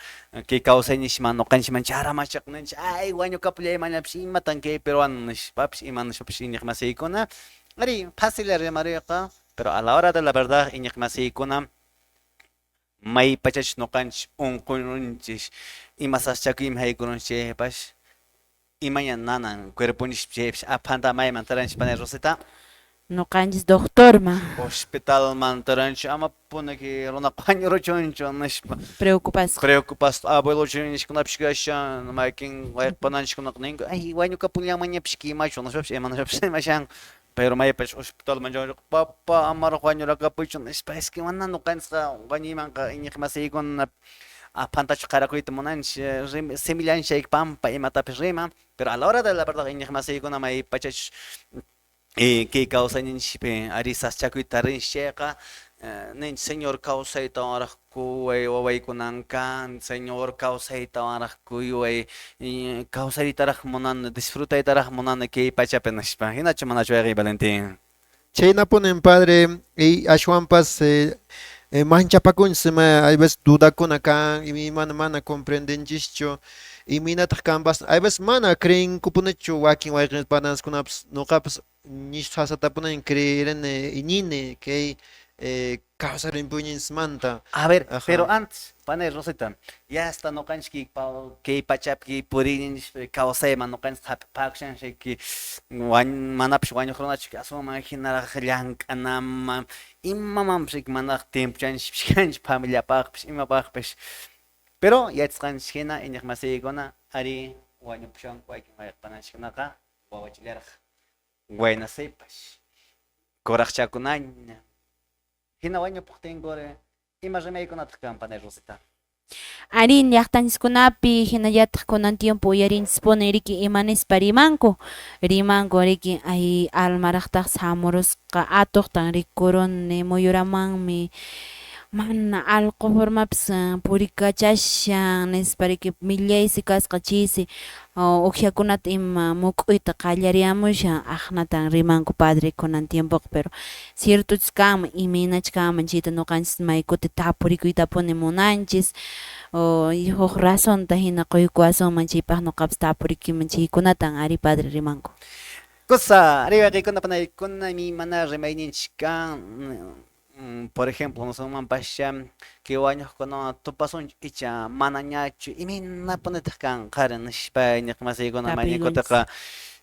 kay kawsayninchikman ñuqanchikman charamachaq ninchik, ay wañukapullaymanñapis imatan kay peruano nishpapas ima nishpapas iñiqmasiykuna. Ari, fácil rimariyqa, pero a la hora de la verdad iñiqmasiykuna may pachachus ñuqanchis unqurunchis ima sasachakuyman haykurunchis chaypas imaña nanan cuerponchis chaypas aphanta mayman taranchis panay Rosita. Ñuqanchis doctorman. Hospitalman taranchis amapuni kay runaqa wañuruchunchu nishpa. Preocupasqa. Preocupasqa abuelochunchikkunapish kashan maykin wayqpananchikkunaqa ninku ay wañukapunllamanñapish kimachu nishpapish ima nishpapish imashan. Pero maypash hospitalman papa amaraq wañurakapuychu nishpa es que mana ñuqanchikqa wañuymanqa iñiqmasiykuna aphantachu qarakuyta munanchis simillanchik pampa imatapis riman, pero a la hora de la verdad iñiqmasiykuna may pachachus kay kawsayninchikpi ari sasachakuyta tarinchik chayqa ninchik Señor kawsaytawanraq kuway wawaykunan kan, Señor kawsaytawanraq kuyway, kawsaytaraq munani, disfrutaytaraq munani kay pachapi nishpa. Hinachu manachu wayqi Valentín? Chaynapunin padre, y ashwanpas manchapakunchis ima hay veces dudakuna kan, mana mana comprendenchischu, imaynataq kanpas, hay veces mana creenkupunichu wakin wayqipananskunapas, ñuqapas nishu sasatapunin creerini iñini kay kawsarimpuyninchismanta. A ver, pero antes, panay Rosita, ya hasta ñuqanchik kay pachapi puriyninchis kawsayman ñuqanchis hap'ipakushanchik manapish wañuq runachu aswanman hinaraq llank'anaman imamanpis manaraq tiempuchanchis kanchik familiapaqpis imapaqpis. Pero yachasqanchis hina iñiqmasiykuna ari wañupushanku wakin wayqpananchikkunaqa wawachallaraq wayna sipas kuraqchakunaña. Hina wañupuqtinkuri ima rimaykunataq kan panay Rosita? Ari llaqtanchiskunapi hinallataq kunan tiempo uyarinchispuni riki ima nispa rimanku, rimanku riki ay almaraqtaq hamurusqa atuqtan rikuruni muyuramanmi mana allqu formapis purikachashan nispa riki millaysi kasqa chaysi uhiakunata ima muk'uyta qallariyamushan aqnatan rimanku padre kunan tiempoqa, pero ciertochus kanman imaynachus kanman chayta ñuqanchis maykuti tapurikuytapuni munanchis huk razonta hina quykuwasunman chaypaq ñuqapas tapurikuyman chaykunatan ari padre rimanku. Cosa, ari wayqikuna panaykuna mana rimayninchik kan. Por ejemplo, nisunmanpascha kay wañuqkunawan tupasunchu icha manañachu imaynapunitaq kanqari nishpa iñiqmasiykuna mañakutaqa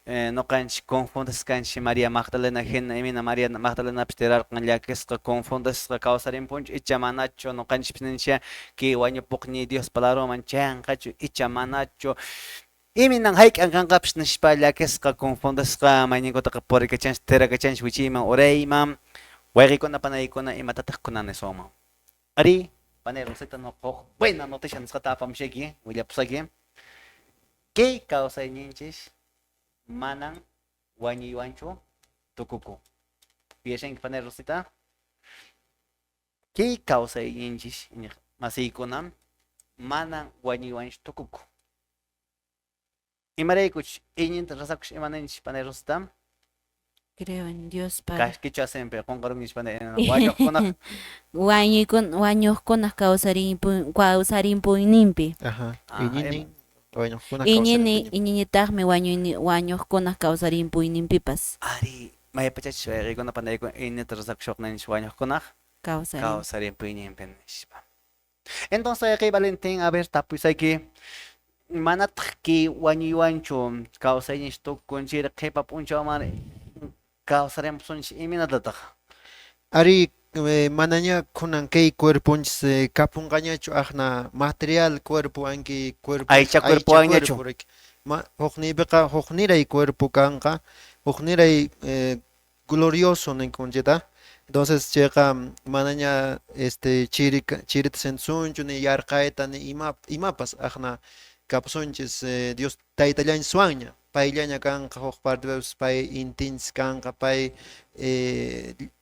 Noqanchik confundisqa kanchik Maria Magdalena hina, imina Maria Magdalenapis tirarqan llakisqa confundisqa kawsarimpunchu icha manachu, noqanchikpis ninchik kay wañupuqniy Diospa laruman chayanqachu icha manachu, iminan hayk'an kanqapis nispa llakisqa confundisqa mayninkutaqa purikachanchik tirakachanchik wichiyman urayman, wayqikuna panaykuna imatataq kunan nisunman. Ari, panay Rosita noqa huk buena noticia nisqata apamushayki, willapusayki. Kay kawsayninchis manan wañuywanchu tukukun. Yuyashanki panay Rosita? Kay kawsayninchis masiykuna manan wañuywanchu tukukun. Imaraykuch iñinta rasakush imaninchis panay Rosita? Creo en Dios Padre. Kichwa simipi qunqarunkichis panay wañuqkunaq. Wañuykun wañuqkunaq kawsarimpuyninpi. Ajá. Iñini wañuqkunaq Iñini iñinitaqmi wañuyni wañuqkunaq kawsarimpuyninpipas. Ari, maypachachus wayqiykuna panaykuna iñinita rasakushawaqninchis wañuqkunaq kawsarimpuyninpi nispa. Entonces wayqiy Valentín, a ver tapuysayki, manataq kay wañuywanchu kawsayninchis tukun chayri qhipa p'unchawman kawsarimpusunchis imaynatataq? Ari, manaña kunan kay cuerponchis kapunqañachu aqna material cuerpo anki cuerpo aycha cuerpowanñachu. Hukniypiqa hukniray cuerpo kanqa, hukniray glorioso ninkunchikta. Entonces chayqa manaña chiri chirita sintisunchu ni yarqayta ni imapas aqna kapusunchis Dios taytallanchiswanña, payllaña kanqa huk partipipas pay intinchis kanqa, pay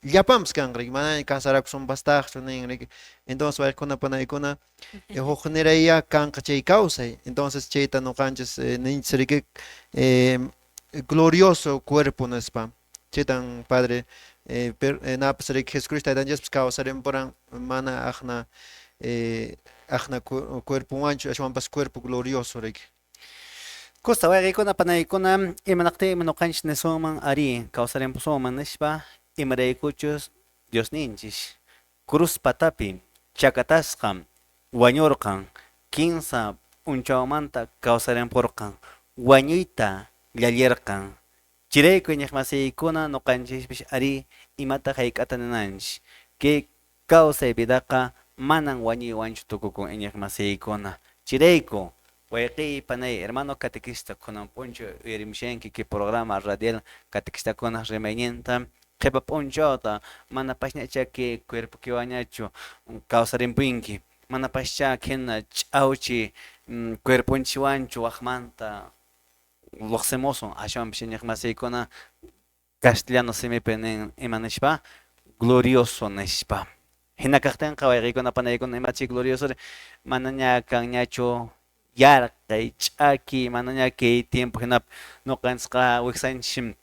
llapanpas kanqa riki, manaña casarakusunpastaqchu nin riki. Entonces wayqikuna panaykuna huknirayya kanqa chay kawsay. Entonces chayta nuqanchis ninchis riki glorioso cuerpo nispa. Chaytan padre napas riki Jesucristo taytanchispas kawsarimpuran mana aqna aqna cuerponwanchu ashwanpas cuerpo glorioso riki. Kusa wayqiykuna panaykuna imanaqtinmi nuqanchis nisunman ari kawsarimpusunman nispa imaraykuchus Diosninchis cruz patapi chakatasqa wañurqan kinsa p'unchawmanta kawsarimpurqan wañuyta llallirqan chayrayku iñiqmasiykuna nuqanchispis ari imata hayk'ata ninanchis kay kawsay vidaqa manan wañuywanchu tukukun iñiqmasiykuna chayrayku wayqiy panay hermano catequista kunan p'unchaw uyarimushanki kay programa radial catequistakunaq rimayninta qhipa p'unchawta manapashñacha kay cuerpoykiwanñachu kawsarimpunki manapashcha hina ch'awchi cuerponchikwanchu waqmanta lluqsimusun ashwanpis iñiqmasiykuna castellano simipi nin ima nishpa glorioso nishpa hina kaqtinqa wayqiykuna panaykuna imachi glorioso manaña kanñachu yarqay ch'aki manaña kay tiempo hinapi nuqanchikqa wiksanchik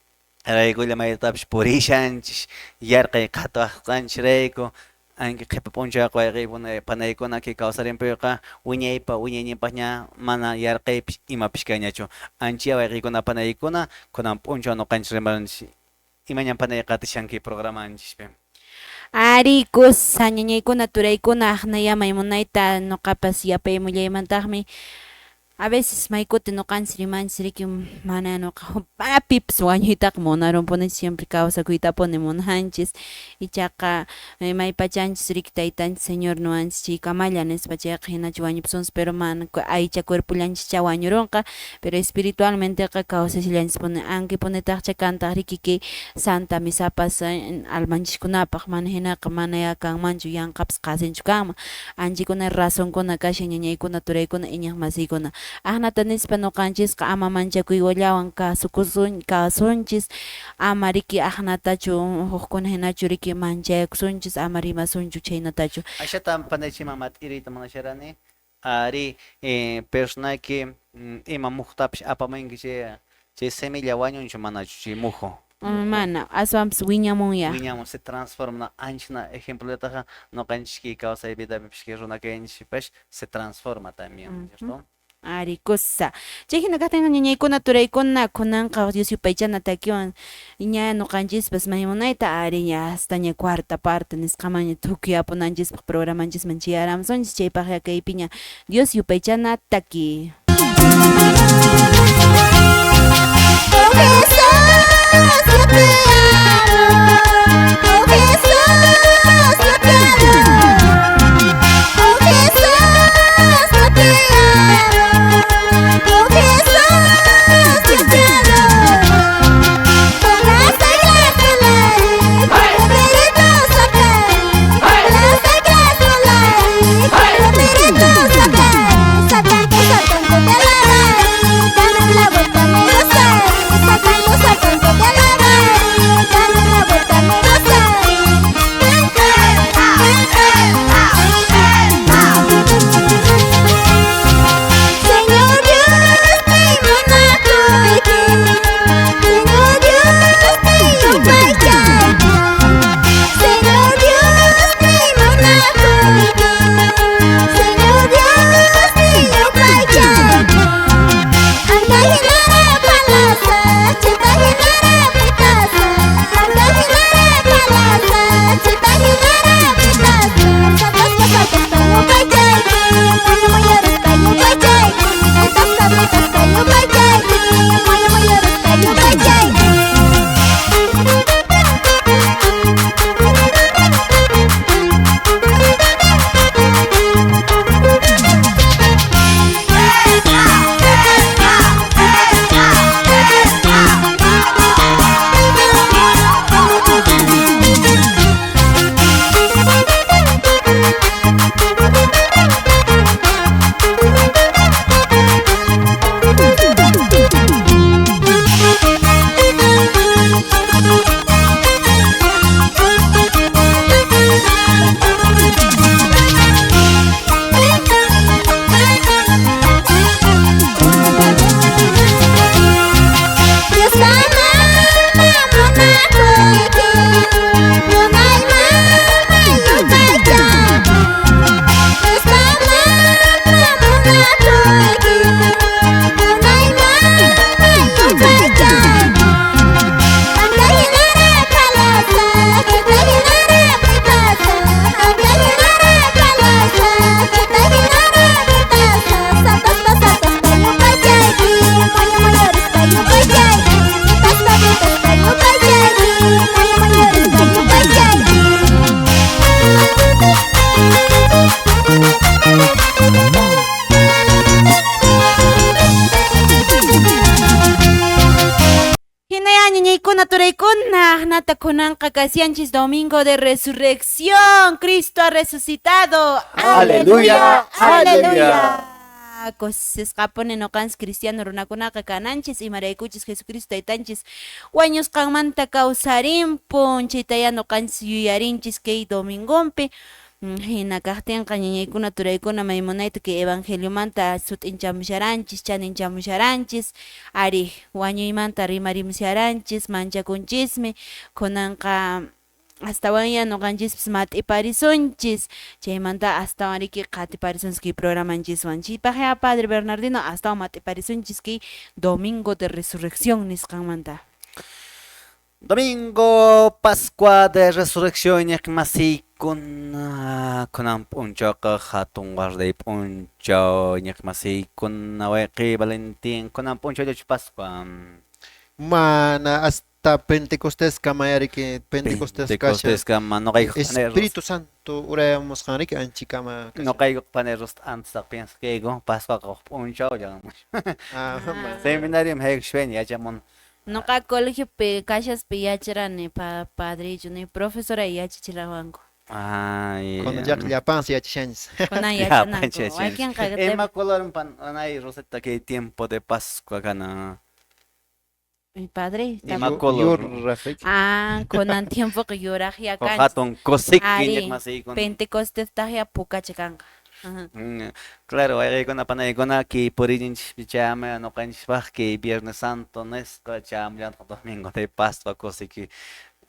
raykulla maytapis purishanchis yarqay qhatuwasqanchikrayku anki qhipa p'unchawqa wayqiy panaykuna kay kawsarimpuyqa wiñaypa wiñayninpaqña mana yarqaypis imapis kanñachu ancha wayqiykuna panaykuna kunan p'unchaw nuqanchik rimaranchis imañan panay qatishanki programanchispi. Ari, kusa ñañaykuna turaykuna aqna munayta nuqapas yapaymullaymantaqmi. A veces maykuti nuqanchis rimanchis riki mana nuqa mana pipas wañuytaqa munarunpunichu siempre kawsakuytapuni munanchis ichaqa maypachanchis riki taytanchis Señor nuwanchis chaykamalla nispa chayqa hinachu wañupusunchis pero mana aycha cuerpollanchikcha wañurunqa pero espiritualmenteqa kawsashallanchispuni ankipunitaqcha kantaq riki kay santa misapas almanchiskunapaq mana hinaqa manaya kanmanchu yanqapas qasinchu kanman anchikuna razonkuna kashan ñañaykuna turaykuna iñiqmasiykuna aqnata nispa nuqanchisqa ama manchakuyllawan kasukusun kasunchis ama riki aqnatachu hukkuna hinachu riki manchayakusunchis ama rimasunchu chhaynatachu. Ashata panaychiman mat'iriyta munasharani ari personayki ima muhutapish apamunki chay chay semilla wañunchu manachu chay muhu. Mana aswanpas wiñamunya. Wiñamun se transforma anchana ejemplolataqa nuqanchis kay kawsay vidapipish kay runa kayninchikpipash se transforma también, ¿cierto? Ari kusa. Chay hina kaqtinqa ñañaykuna turaykuna kunanqa Dios yupaychana takiwan ña nuqanchispas may munayta ari ña hasta ña cuarta parte nisqamanña tukuyapunanchispaq programanchisman chayaramusunchis chaypaqya kaypiña Dios yupaychana taki. ñañaykuna turaykuna, aqnata kunanqa kashanchis domingo de resurrección. Cristo ha resucitado. Aleluya, aleluya. Kusisqapuni ñuqanchis cristiano runakunaqa kananchis, imaraykuchis Jesucristo taytanchis wañusqanmanta kawsarimpun, chaytaya ñuqanchis yuyarinchis kay domingonpi. Hina kaqtinqa ñañaykuna turaykuna maymunayta kay evangeliomanta sut'inchamusharanchis, chaninchamusharanchis, ari wañuymanta rimarimusharanchis, manchakunchismi, kunanqa astawanya ñuqanchispis mat'iparisunchis, chaymanta astawan riki qatiparisunchis kay programanchiswan. Chaypaqya Padre Bernardino astawan mat'iparisunchis kay domingo de resurrección nisqanmanta. Domingo Pascua de Resurrección iñiqmasiykuna kunan p'unchawqa hatun warday p'unchaw iñiqmasiykuna wayqiy Valentín kunan p'unchawllachu Pascua. Mana hasta Pentecostés kama riki Pentecostés kashan. Pentecostés noqaykuq Espíritu Santo urayamusqan riki anchikama kashan. Noqaykuq panay antes piensakayku Pascuaqa huk p'unchawlla. Ah, Seminario haykushpayni yachamun. Noqa colegiopi kashaspa yacharani padrillo ni profesora yachachirawanku. Ay. Kunan llaq llapansi yachashanchis. Kunan yachananku. Wakinqa Ima color panay Rosetta kay tiempo de Pascua kana. Mi padre. Ima color. Yuraq riki. Ah, kunan tiempoqa yuraqya kanchis. Hatun kusiki Ari, iñiqmasiykuna. Pentecostestaqya pukacha kanqa. Claro, wayqiykuna panaykuna kay puriyninchikpi chayama ñuqanchispaq kay Viernes Santo nisqa chayamullantaq domingo de Pascua kusiki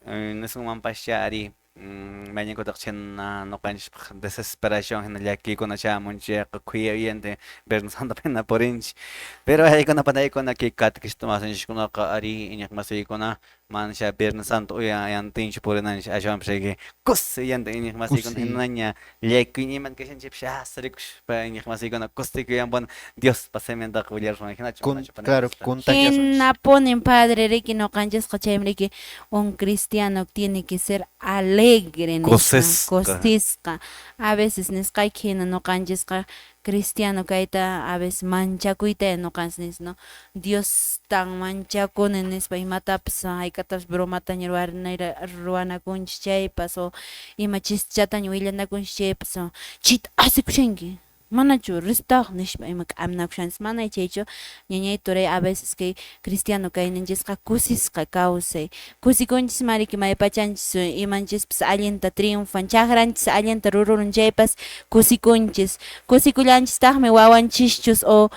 nisunmanpascha ari mayninkutaq chhayna ñuqanchispaq desesperación hina llakiykuna chayamun chayqa khuyayente Viernes Santo hina purinchik. Pero wayqiykuna panaykuna kay catequista masinchikkunaqa ari iñiqmasiykuna manasha Viernes Santo uyantinchu purinanchik ashwanpas riki kusiyanta iñiqmasiykuna hinaña llakiyninmanta kashanchikpish asrikushpa iñiqmasiykuna kusikuyanpuni Diospa simintaqa willarishwan hinachu manachu Claro, contagiasunchis. Hinapunin padre riki ñuqanchisqa chaymi riki un cristiano tiene que ser alegre nisqa, kusisqa. A veces nisqayki hina ñuqanchisqa cristiano kayta a veces manchakuyta ñuqanchis nis, ¿no? Diostan manchakuni nispa imatapas hayk'atapas bromataña ruwanakunchis chaypas o ima chischataña willanakunchis chaypas chita asikushanki manachu respetawaq nispa ima k'aminakushanchis mana chaychu ñañay turay a veces kay cristiano kayninchisqa kusisqa kawsay kusikunchis mariki maypachanchis imanchispas allinta triunfan chakranchis allinta rururun chaypas kusikunchis kusikullanchistaqmi wawanchischus o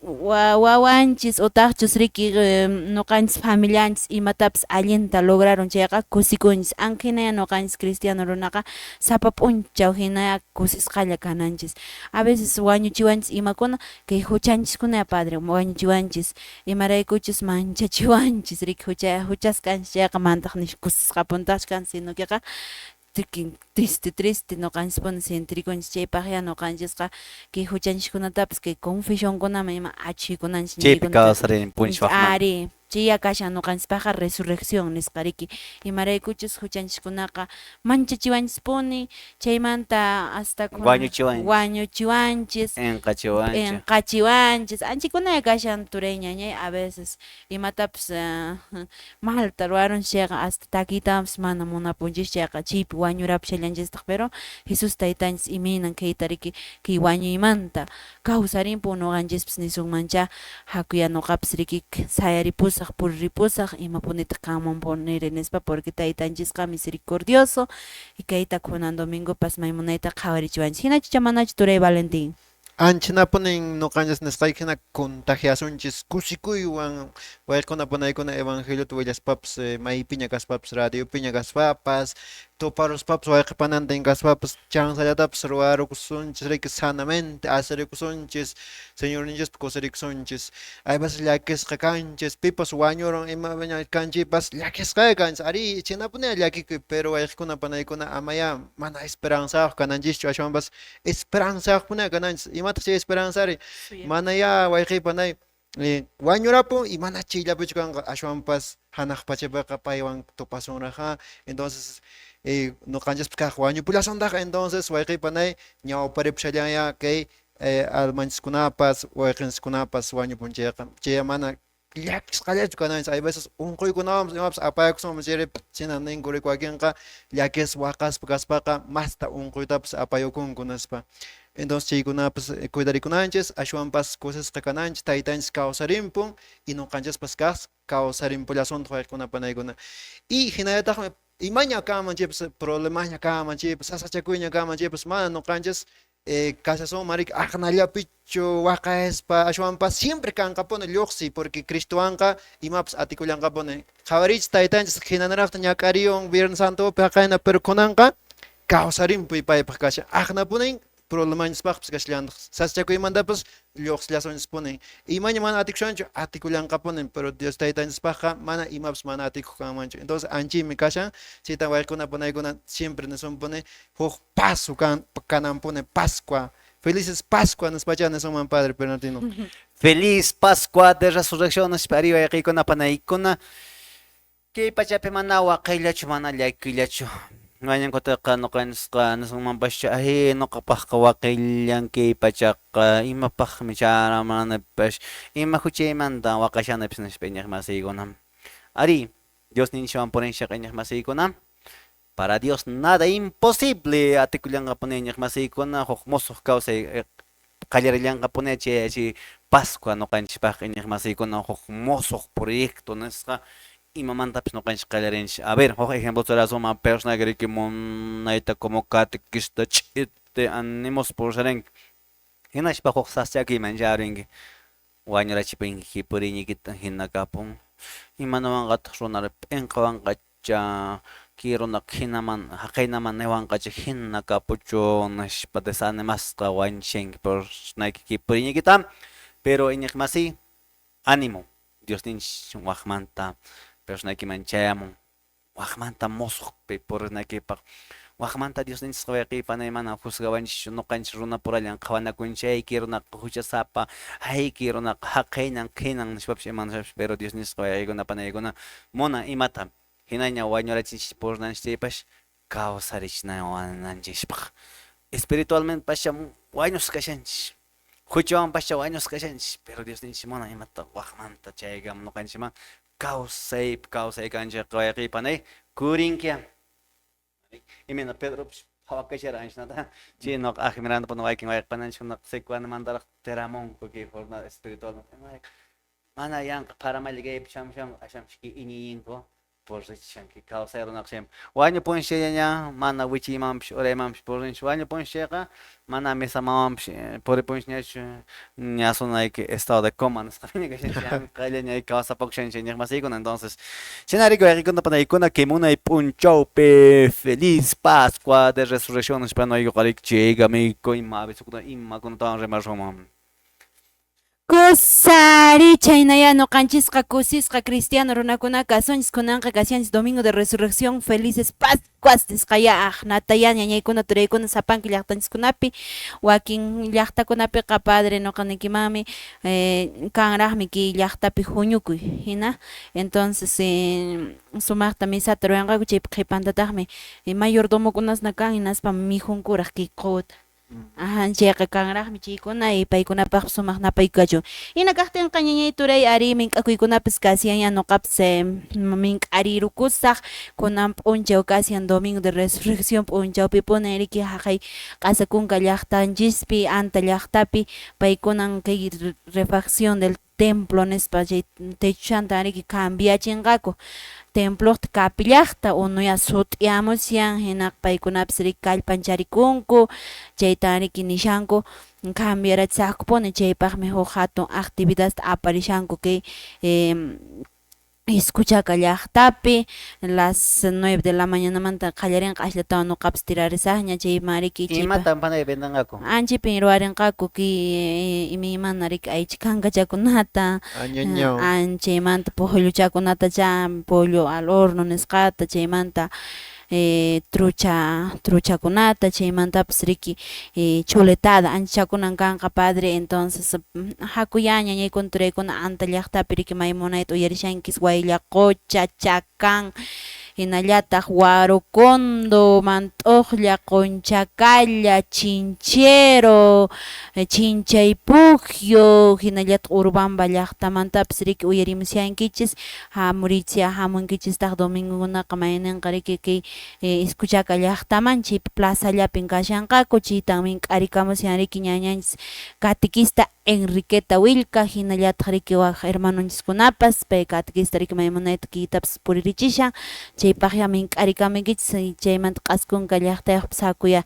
wawanchis utaqchus riki ñuqanchis familianchis imatapas allinta lograrun chayqa kusikunchis anqhinaya ñuqanchis cristiano runaqa sapa p'unchaw hinaya kusisqalla kananchis a veces wañuchiwanchis imakuna kay huchanchiskuna padre wañuchiwanchis imaraykuchus manchachiwanchis riki huchasqa kanchis chayqa manataq nish kusisqapuntaqchu kanchis sino queqa triste triste ñuqanchispuni sintirikunchis chaypaqya ñuqanchisqa kay huchanchiskunatapas kay confesionkunaman ima achhuykunanchis Chaypi kawsarin punchawman. Ari chayya kashan ñuqanchispaqqa resurrección nisqa riki imaraykuchus huchanchiskunaqa manchachiwanchispuni chaymanta hasta wañuchiwanchis wañuchiwanchis p'inqachiwanchis p'inqachiwanchis anchikunaya kashan turay ñañay a veces imatapas malta ruwarunchis chayqa hasta takiytapas mana munapunchis chayqa chaypi wañurapushallanchistaq pero Jesús taytanchis imaynan kayta riki kay wañuymanta kawsarimpun ñuqanchispas nisunmancha hakuya ñuqapas riki sayaripusaq puriripusaq imapunitaq kanmanpuniri nispa porque taytanchisqa misericordioso y kayta kunan domingopas maymunayta qhawarichiwanchis hinachu manachu turay Valentín. Anchanapunin ñuqanchis nisqayki hina contagiasunchis kusikuywan wayqikuna panaykuna evangeliota willaspapas maypiña kaspapas radiopiña kaspapas tuparuspapas wayqi panantin kaspapas chanzallatapas ruwarukusunchis riki sanamente asirikusunchis Señorninchispi kusirikusunchis aypas llakisqa kanchis pipas wañurun ima kanchikpas llakisqa kanchis ari chaynapunin llakikuy pero wayqikuna panaykuna amaya mana esperanzayuq kananchischu ashwanpas esperanzayuqpuni kananchis imataq chay esperanzari manaya wayqiy panay wañurapun y mana chayllapichu kanqa ashwanpas hanaq pachapiqa paywan tupasunraq entonces ñuqanchispas kaq wañupullasuntaq entonces wayqiy panay ñawparipushallayá kay almanchiskunapas wayqinchiskunapas wañupun chayqa chay mana llakisqallachu kananchis. Hay veces unquykunawanpas imapas apayakusunman chayri china ninku riki wakinqa llakispa waqaspa kaspaqa masta unquytapas apayukunku nispa. Entonces chaykunapas cuidarikunanchis, ashwanpas kusisqa kananchis, taytanchis kawsarimpun y nuqanchispas kaq kawsarimpullasuntaq wayqikuna panaykuna. Y hinallataqmi imaña kanman chaypas, problemaña kanman chaypas, sasachakuyña kanman chaypas, mana nuqanchis kashasunman riki aqnallapichu waqaspa, ashwanpas siempre kanqapuni lluqsiy, porque Cristowanqa imapas atikullanqapuni. Qhawariychis taytanchis hinanaraqta ñak'ariyun Viernes Santopi haqayna, pero kunanqa kawsarimpuy paypaq kashan. Aqnapunin problemanchispaqpas kashallantaq. Sasachakuymantapas lluqsillasunchispunin. Imaña mana atikushanchu, atikullanqapunin, pero Dios taytanchispaqqa mana imapas mana atikuq kanmanchu. Entonces anchaymi kashan, chayta wayqikuna panaykuna siempre nisunpuni huk paso kananpuni Pascua. Felices Pascua nispacha nisunman Padre Bernardino. Feliz Pascua de Resurrección nispa ari wayqikuna panaykuna. Kay pachapi mana waqayllachu, mana llakiyllachu. Mañankutaqa nuqanchisqa nisunmanpaschu, ay nuqapaqqa waqayllan kay pachaqa, imapaqmi charamanapipash, ima huchaymantan waqashanapis nispa iñiq masiykuna. Ari, Dios ninchikwan purinchik iñiq masiykuna. Para Dios nada imposible, atikullanqapuni iñiq masiykuna, huk musuq kawsay qallarillanqapuni chay Pascua nuqanchispaqqa iñiq masiykuna, huk musuq proyecto nisqa imamantapis nuqanchis qallarinchis. A ver, huk ejemplo churasunman, personaje riki munayta como catequista ch'iti animos puririnki. Hinaspa huk saschakuyman charinki. Wañurachipunki puriñiykita hina kapun. Imanawanqataq runara p'inqawanqacha, kay runaqa hinaman haqaynaman niwanqacha hina kapuchun nispa desanimasqa wañuchinki personayki puriñiykita. Pero iñiq masiy, ánimo, Dios ninchis waqmanta personaykiman chayamun, waqmanta musuqpi purinaykipaq, waqmanta Dios ninchisqa wayqiypanay mana juzgawanchischu, nuqanchis runapurallan qhawanakunchik, kay runaqa huchasapa, ay kay runaqa haqaynan qinan nishpapish ima nishpapish, pero Dios ninchisqa wayqiykuna panaykuna munan imata hinaña wañurachinchis purinanchis chaypash kawsarichinanchispaq. Espiritualmente pascha wañusqa kashanchis, huchawan pascha wañusqa kashanchis, pero Dios ninchis munan imata waqmanta chaykam nuqanchikman kawsay kawsay kanchik wayqiypanay kurinkia. Imayna Pedropish phawakachara anchanata chay nuqa admirando wakin wayqipananchikkunaqa secuanamantaraq tiramunku kay jornada espiritual mana yanqa paramalla kaypi shamushanku ashanpish kay iñiyinku purichishanki kawsay runaqa chaymi wañupunchikllaña mana wichiymanpish uraymanpish purinchik wañupunchikqa mana misamawanpish puripunchikñachu ña sunayki estado de coma nisqapiña kashanchik yanqallaña kawsapakushanchik iñiq masiykuna. Entonces chinariki wayqikuna panaykuna kay munay p'unchawpi feliz Pascua de Resurrección nispa nuykuqa chaykamiyku ima avisukuna imakunatawan rimarsunman. Kusari chaynaya nuqanchisqa kusisqa cristiano runakuna kasunchis, kunanqa kashanchis domingo de resurrección, felices Pascuas nisqaya aqnataya ñañaykuna turaykuna sapanka llaqtanchiskunapi, wakin llaqtakunapiqa padre nuqanikimanmi kanraqmi kay llaqtapi huñukuy hina, entonces sumaqta misata ruwanqaku, chaypi qhipantataqmi mayordomokunasna kan hinaspa mikhunkuraq kay quwata. Ahan, chayqa kanraqmi chaykuna y paykunapaq sumaq napaykachu. Hina kaqtinqa ñañay turay ari mink'akuykunapis kashanña nuqapis mink'arirukusaq kunan p'unchaw kashan domingo de resurrección p'unchawpipuni riki haqay q'asakunka llaqtanchispi Anta llaqtapi paykunan kay refacción del templo nispa chay techochanta riki cambiachinqaku temploqta capillaqta unuya sut'iyamushan hina paykunapis riki kallpancharikunku chayta riki nishanku cambiarachisaqkupuni chaypaqmi huk hatun actividadta aparishanku kay Iskuchaka llaqtapi las 9 de la mañanamanta qallarinqa asllatawan nuqapis tirarisaqña chayman riki Imatan panay vendanqaku? Anchipin ruwarinqaku kay imaymana riki aycha kankachakunata, chaymanta pollochakunata cha pollo al horno nisqata, chaymanta truchakunata, chaymantapas riki chuletada anchachakunan kanqa padre. Entonces hakuyá ñañaykuna turaykuna Anta llaqtapi riki may munayta uyarishankis Wayllaqocha, Chakan, Hinallataq Huarocondo, Mant'uqlla, Qunchakalla, Chinchero, Chinchaypujyo, hinallataq Urubamba llaqtamantapis riki uyarimushankichis, hamurichya hamunkichistaq domingokunaqa mayninqa riki kay Izcuchaca llaqtaman chaypi plazallapin kashanqaku, chaytan mink'arikamushan riki ñañanchis catequista Enriqueta Willka, hinallataq riki wak hermanonchiskunapas, pay catequista riki may munayta kiytapas puririchishan, chaypaqya mink'arikamunkichis, chaymanta Q'askunka llaqtayuqpas hakuya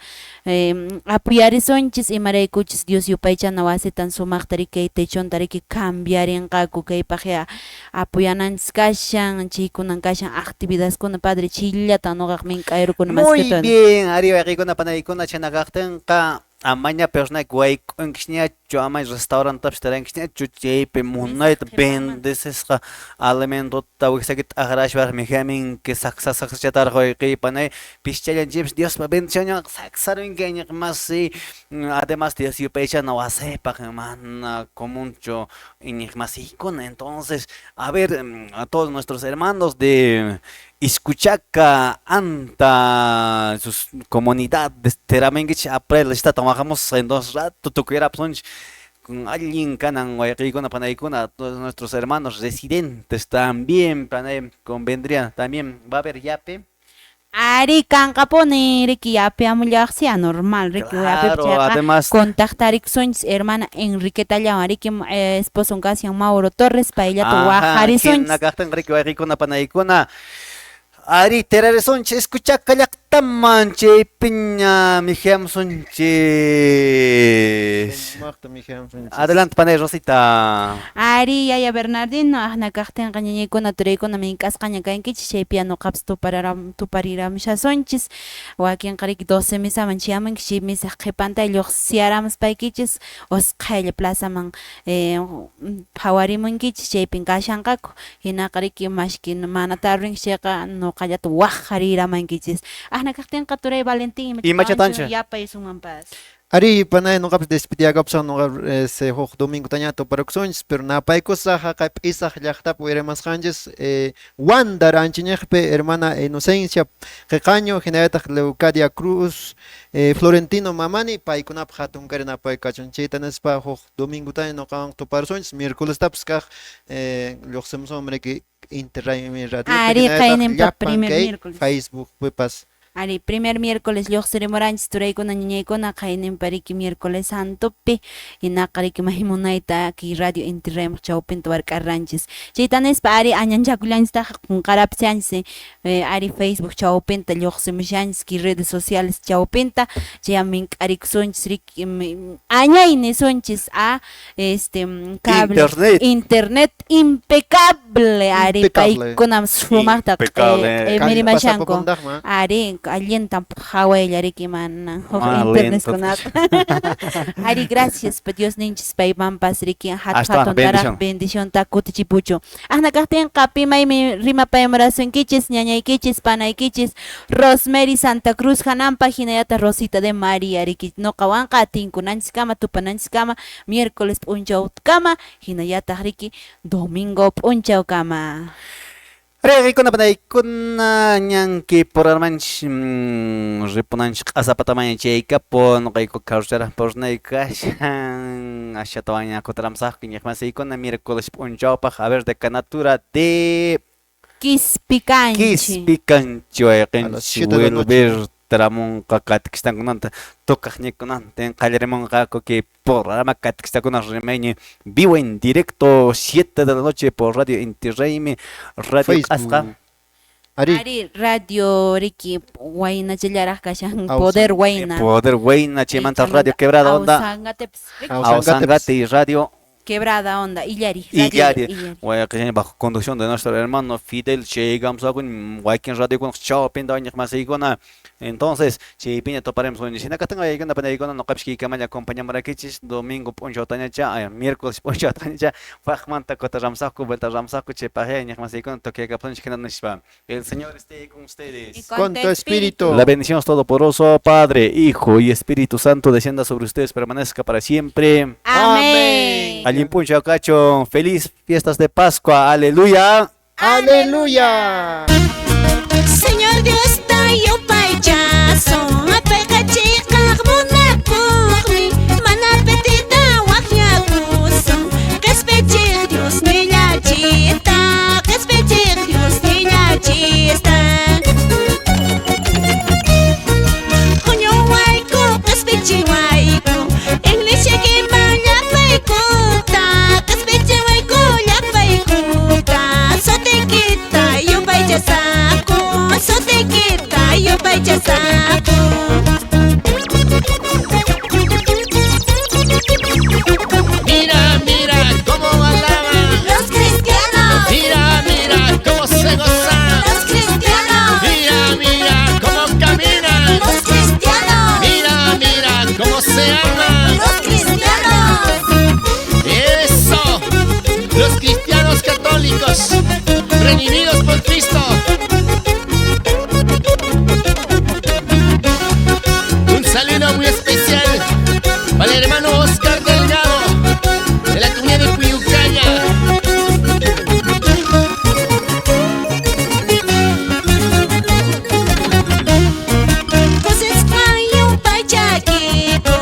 apuyarisunchis, imaraykuchis Dios yupaychana wasitan sumaqta riki kay techonta riki cambiarinqaku, kaypaqya apuyananchis kashan, chaykunan kashan actividadeskuna padre chillatan nuqaqa mink'ayrukuna Muy bien, ari wayqiykuna panaykuna chhayna kaqtinqa amaña personayki wayk'unkisñachu, ama restaurantapis tarankisñachu, chaypi munayta bendecesqa alimentota wiksakita t'aqrashpa mikhuyaminki saksa saksachataraq wayqiy panay pischallanchikpis Diospa bendicionninqa saksarunki iñiqmasi, además Dios yupaychana wasipaq mana comunchu iñiqmasiykuna, entonces a ver a todos nuestros hermanos de Izcuchaca, Anta, sus comunidades, teraminkichik april listata waqamusqa, entonces rato tukuyarapusunchik con allin kanan wayqiykuna panaykuna, todos nuestros hermanos residentes también panay convendría también va a haber yape. Ari kanqapuni riki yapeamullaqsi anormal riki Claro, yapepi además contactarikusunchis hermana Enriquetallawan riki esposon kashan Mauro Torres payllata waqarisunchis. Hina kaqtinqa riki wayqiykuna panaykuna ari terarisunchis Izcuchaca llaqtaman chaypiña mijiamusunchis. Sumaqta mijiamusunchis. Adelante panay Rosita. Ari yaya Bernardino aqna kaqtinqa ñañaykuna turaykuna mink'asqaña kankichis chaypiya nuqapas tupariramushasunchis wakinqa riki 12 misaman chayamunki chay misaq qhipanta lluqsiyaramuspaykichis usqhaylla plazaman phawarimunkichis chaypin kashanqaku hinaqa riki mashki mana tarrinki chayqa nuqallata waqhariramankichis aqna kaqtinqa turay Valentín Imachatancha yapaysunmanpas. Ari panay nuqapas despediakapusaq nuqa ese huk domingo taña tuparakusunchis, pero napaykusaq haqay p'isaq llaqtapi uyarimasqanchis Wanda Ranchiñiqpi hermana Inocencia Qhiqaño hinallataq Leucadia Cruz Florentino Mamani paykunapaq hatun kari napay kachun chayta nispa huk domingo taña nuqawan tuparasunchis miércolestapas kaq lluqsimusunmi riki Inti Raymi Radio Ari qayninpa llapan primer kay miércoles. Facebookpipas. Ari primer miércoles lluqsirimuranchis turaykuna ñañaykuna qayninpa riki miércoles santopi hinaqa riki may munayta kay radio Inti Raymiq chawpinta wark'arranchis chayta nispa ari añanchakullanchistaq qunqarapsianchis ari Facebook chawpinta lluqsimushanchis kay redes sociales chawpinta chay mink'arikusunchis riki añay nisunchis a este cable Internet. Internet impecable ari Impecable. paykunam sumaqta Impecable. q'imirimashanku Kallpasapapundaqma. ari allintan phawaylla riki mana huk Ah, internet lento. kunata ari gracias pa Dios ninchis paymanpas riki hatun Ashtawan hatuntaraq bendición. bendicionta kutichipuchu aqna kaqtinqa pimaymi rimapayamurasunkichis ñañaykichis panaykichis Rosemary Santa Cruz hanampa hinallataq Rosita de María riki nuqawanqa tinkunanchiskama tupananchiskama miércoles p'unchawkama hinallataq riki domingo p'unchawkama. Riqikuna panaykuna ñanki purarmanchis ripunanchis q'asapatamaña chaykapun nuqayku carrusharaq purnayku kashan ashatawanña kutiramusaqku iñiqmasiykuna miércoles p'unchawpaq a ver decanatura de Quispicanchi. Quispicanchi A las wayqinchis 7 de la noche. Wilber tramunqa catequistankunanta tocaqñikunantin qallarimunqaku kay programa catequistakuna rimayñi vivo en directo 7 de la noche por Radio Inti Raymi Radio Q'asqa. Facebook. Ari. Ari radio riki waynachallaraq kashan Awsan. Poder Wayna. Poder Wayna chaymanta Radio Quebrada Onda Awsangatepis, riki. Awsangate y Radio Quebrada Onda Illari. Illari. Illari. Wayqin bajo conducción de nuestro hermano Fidel llegamos a wakin radio kun chawpinta iñiqmasiykuna. Entonces, chaypiña toparemos hina kaqtinqa waykuna panaykuna nuqapis kiykamalla acompañamurakichis domingo p'unchawtañacha, miércoles p'unchawtañacha waqmanta kutiramusaqku vuelta ramusaqku chaypaqya iñiqmasiykuna tukuykapsunchik hina nispa. El Señor esté con ustedes. Y Con tu espíritu. La bendición Todopoderoso, Padre, Hijo y Espíritu Santo descienda sobre ustedes, permanezca para siempre. Amén. Allin p'unchaw kachun, feliz fiestas de Pascua, aleluya. Aleluya. Aleluya. Señor Diosta yupaychasun, payqa chiqaq munakuqmi, mana pitita waqyakusun. Qhispichiq Diosnillanchikta, qhispichiq Diosnillanchikta. Huñuwayku, qhispichiwayku, iglesiaykiman llapaykuta, qhispichiwayku llapaykuta, sutiykita yupaychasaqku, sutiykita yupaychasaqku. Mira, mira cómo alaban los cristianos. Mira, mira cómo se gozan los cristianos. Mira, mira cómo caminan los cristianos. Mira, mira cómo se aman los cristianos. Eso, los cristianos católicos, redimidos por Cristo. Un saludo muy especial para el hermano Oscar Delgado, de la comunidad de Puyucaya. Kusisqa yupaychakiku,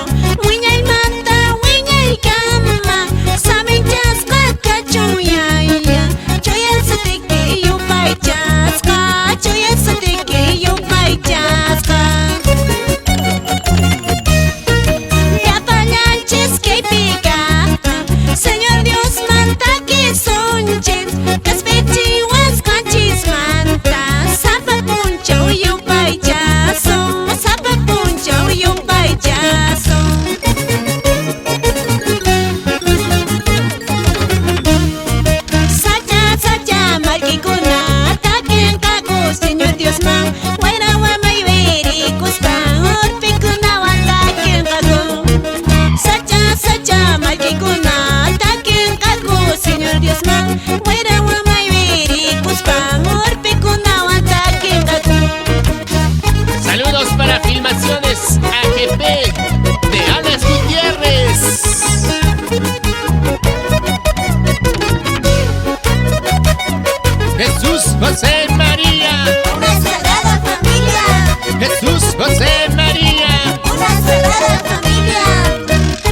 wiñaymanta wiñaykama, saminchasqa kachun yaya, chuya sutiyki yupaychasqa, chuya sutiyki yupaychasqa. Llapallanchis kaypi kaqta, Señor Diosmanta kisunchis, qhispichiwasqanchismanta, sapa p'unchaw yupaychasun, sapa p'unchaw yupaychasun. Sacha, sacha, mallkikuna takinqaku Señor Diosman, wayra wamay wirikuspa urpikunawan takinqaku. Sacha, sacha, mallkikuna takinqaku Señor Diosman, wayra wamay wirikuspa urpikunawan takinqaku. Saludos para Filmaciones AGP de Alex Gutiérrez. Jesús, José, María.